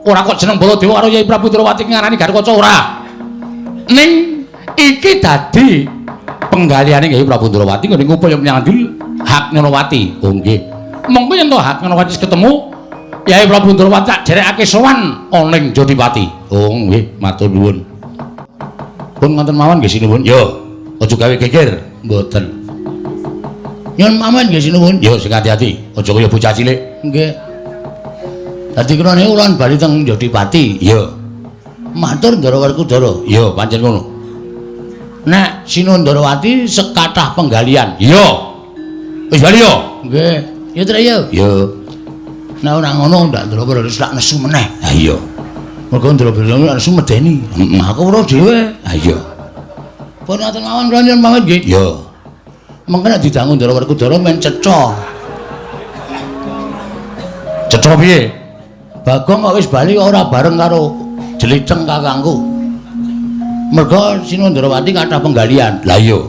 [SPEAKER 2] Ora kok jeneng Baladewa karo Kyai Prabu Ndorowati ngarani Garukaca ora. Ning iki dadi penggaliane Kyai Prabu Ndorowati nggone ngupaya menyang Hatnyanawati. Oh nggih. Monggo yen to Hatnyanawati ketemu Kyai Prabu Ndorowati tak derekake sowan ana ning Jodipati. Oh nggih, matur nuwun. Pun ngoten mawon nggih sinuwun. Yo, aja gawe geger.
[SPEAKER 1] Mboten. Nyuwun pamit nggih sinuwun.
[SPEAKER 2] Yo sing ati-ati, aja kaya bocah cilik.
[SPEAKER 1] Nggih. Dadi kula niku kula bali teng Jodipati.
[SPEAKER 2] Iya.
[SPEAKER 1] Matur Ndara Werkudara.
[SPEAKER 2] Iya, pancen ngono.
[SPEAKER 1] Nek Sinuwun Ndorowati sekathah penggalian.
[SPEAKER 2] Iya. Wis bali yo.
[SPEAKER 1] Nggih. Ya Trek yo.
[SPEAKER 2] Iya.
[SPEAKER 1] Nek ora ngono ndak Ndara wis tak nesu meneh.
[SPEAKER 2] Ha iya.
[SPEAKER 1] Mergo Ndara nesu medeni.
[SPEAKER 2] Heeh.
[SPEAKER 1] Aku ora dhewe.
[SPEAKER 2] Ha iya.
[SPEAKER 1] Pun ngoten mawon kula nyuwun pamit nggih.
[SPEAKER 2] Iya.
[SPEAKER 1] Mengko nek didangu Ndara Werkudara men cetha.
[SPEAKER 2] Cetha piye?
[SPEAKER 1] Bagong kok wis bali kok ora bareng karo Jeliceng kakangku. Mergo Sinuwun Ndorowati kathah penggalian.
[SPEAKER 2] Lah iya.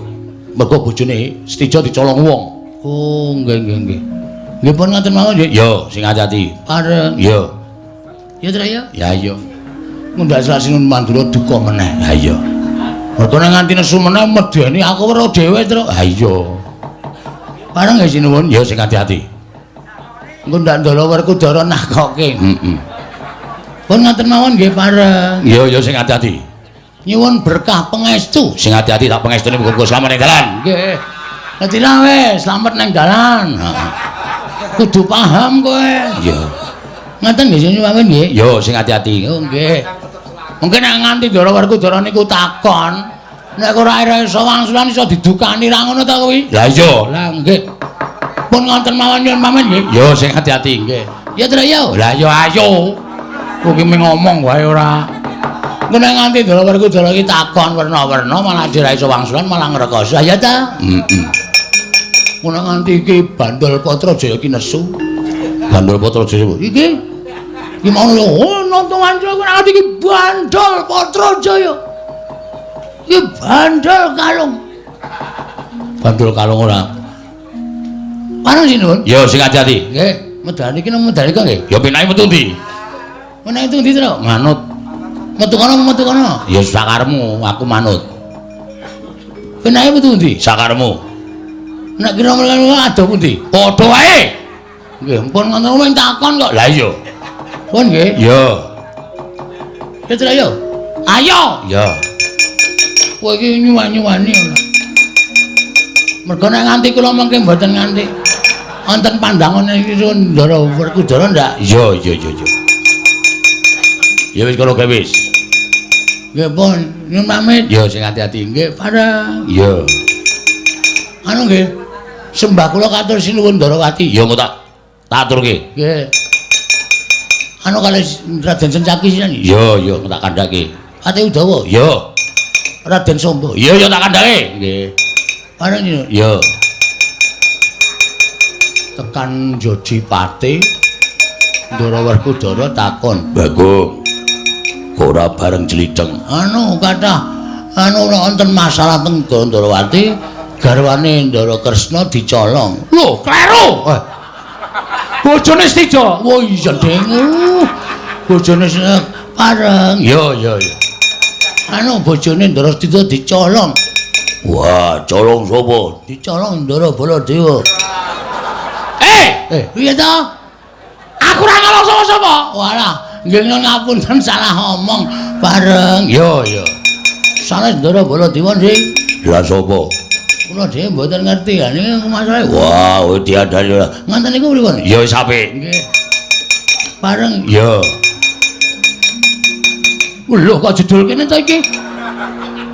[SPEAKER 2] Mergo bojone Setija dicolong wong.
[SPEAKER 1] Oh, nggih nggih nggih. Nggih pun ngoten mawon nggih.
[SPEAKER 2] Yo, sing ati-ati.
[SPEAKER 1] Pareng.
[SPEAKER 2] Yo.
[SPEAKER 1] Ya Trek ya.
[SPEAKER 2] Ya iya.
[SPEAKER 1] Mundhak Sinuwun Mandura duka meneh.
[SPEAKER 2] Ha iya.
[SPEAKER 1] Mergo nek nganti nesu meneh medeni aku weruh dhewe, Truk.
[SPEAKER 2] Ha iya.
[SPEAKER 1] Pareng nggih Sinuwun.
[SPEAKER 2] Yo sing ati-ati.
[SPEAKER 1] Engko ndak Ndara Werkudara nakoke.
[SPEAKER 2] Heeh.
[SPEAKER 1] Pun ngoten mawon nggih pareng.
[SPEAKER 2] Yo yo sing ati-ati.
[SPEAKER 1] Nyuwun berkah pangestu.
[SPEAKER 2] Sing ati-ati tak pangestune muga-muga slamet ning dalan.
[SPEAKER 1] Nggih. Dadi wis slamet ning dalan.
[SPEAKER 2] Heeh.
[SPEAKER 1] Kudu paham kowe.
[SPEAKER 2] Iya.
[SPEAKER 1] Ngoten nggih sinuwun nggih.
[SPEAKER 2] Yo sing ati-ati.
[SPEAKER 1] Oh nggih. Mungkin nek nganti Ndara Werkudara niku takon, nek ora iso wangsulan iso didukani ra ngono ta kuwi?
[SPEAKER 2] Lah iya.
[SPEAKER 1] Lah nggih. Pun ngoten mawon nyuwun pamit nggih.
[SPEAKER 2] Yo sing ati-ati
[SPEAKER 1] nggih. Ya Trek yo.
[SPEAKER 2] Lah yo ayo. Kowe ki ngomong wae ora.
[SPEAKER 1] Ngono nganti Ndara Werkudara iki takon werna-werna malah ora iso wangsulan malah ngrekoso. Ya ta? Heeh. Ngono nganti iki Bandol Patrajaya iki nesu. Bandol Patrajaya iki iki mau oh nonton wancu aku nganti iki Bandol Patrajaya. Iki bandol kalung. Bandol kalung ora. Pareng sinuwun.
[SPEAKER 2] Ya sing ati-ati.
[SPEAKER 1] Nggih, medal iki nang medal iki nggih.
[SPEAKER 2] Ya penake metu ndi?
[SPEAKER 1] Meneh itu ndi, Tru?
[SPEAKER 2] Manut.
[SPEAKER 1] Metu kono metu kono.
[SPEAKER 2] Ya sakaremu, aku manut.
[SPEAKER 1] Penake metu ndi?
[SPEAKER 2] Sakaremu.
[SPEAKER 1] Nek kira mrene adoh pundi?
[SPEAKER 2] Padha wae.
[SPEAKER 1] Nggih, pun ngono mung takon kok.
[SPEAKER 2] Lah iya.
[SPEAKER 1] Pun nggih.
[SPEAKER 2] Iya.
[SPEAKER 1] Ya Tru ayo. Ayo.
[SPEAKER 2] Iya.
[SPEAKER 1] Kowe iki nyuwan-nyuwani ora. Mergo nek nganti kula mengke mboten nganti wonten pandangane iki Ndara Werkudara ndak?
[SPEAKER 2] Iya, iya, iya, iya. Ya wis kono gawe wis.
[SPEAKER 1] Nggih pun, nyuwun pamit.
[SPEAKER 2] Ya sing ati-ati.
[SPEAKER 1] Nggih, pareng.
[SPEAKER 2] Iya.
[SPEAKER 1] Anu nggih. Sembah kula katur sinuwun Ndarawati.
[SPEAKER 2] Ya engko tak aturke.
[SPEAKER 1] Nggih. Anu kalih Raden Sencaki sisan.
[SPEAKER 2] Iya, iya, engko tak kandhake.
[SPEAKER 1] Ate Udawa.
[SPEAKER 2] Iya.
[SPEAKER 1] Raden Sombo.
[SPEAKER 2] Iya, iya tak kandhake.
[SPEAKER 1] Nggih. Pareng nyuwun.
[SPEAKER 2] Iya.
[SPEAKER 1] Tekan Jodipati Ndara Werkudara takon,
[SPEAKER 2] "Bagong, kok ora bareng jlidheng?"
[SPEAKER 1] Anu kathah anu wonten masalah teng Ndarawati, garwane Ndara Kresna dicolong.
[SPEAKER 2] Lho, kleru. Bojone Stija.
[SPEAKER 1] Oh iya, Deng. Bojone pareng.
[SPEAKER 2] Iya, iya, iya.
[SPEAKER 1] Anu bojone Ndara Stija dicolong.
[SPEAKER 2] Wah, colong sapa?
[SPEAKER 1] Dicolong Ndara Baladewa. Piye to?
[SPEAKER 2] Aku ora nyolong sapa-sapa.
[SPEAKER 1] Walah, nggih ngapunten salah omong bareng.
[SPEAKER 2] Iya, iya.
[SPEAKER 1] Sanes Ndara Baladewa nggih.
[SPEAKER 2] Lah sapa?
[SPEAKER 1] Kula dhewe mboten ngerti ya niki masalahe.
[SPEAKER 2] Wah, kowe diandani ora.
[SPEAKER 1] Ngoten niku pripun?
[SPEAKER 2] Ya wis apik.
[SPEAKER 1] Nggih. Bareng.
[SPEAKER 2] Iya.
[SPEAKER 1] Lho kok jedul kene to iki?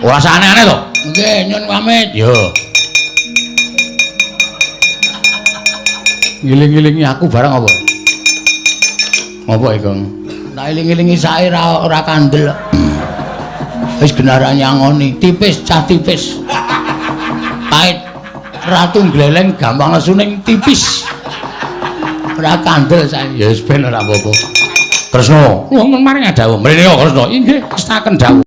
[SPEAKER 2] Ora usah aneh-aneh to.
[SPEAKER 1] Nggih, nyun pamit.
[SPEAKER 2] Iya.
[SPEAKER 1] Ngiling-ngilingi aku barang apa? Apa iki, Kang? Tak iling-ilingi sae ora kandel. Wis genara nyangoni, tipis cah tipis. Pait ratu gleleng gampang nesu ning tipis. Ora kandel sae.
[SPEAKER 2] Ya wis ben ora apa-apa. Kresna, wonten maring dawuh. Mrene yo Kresna. Inggih, kestaken dawuh.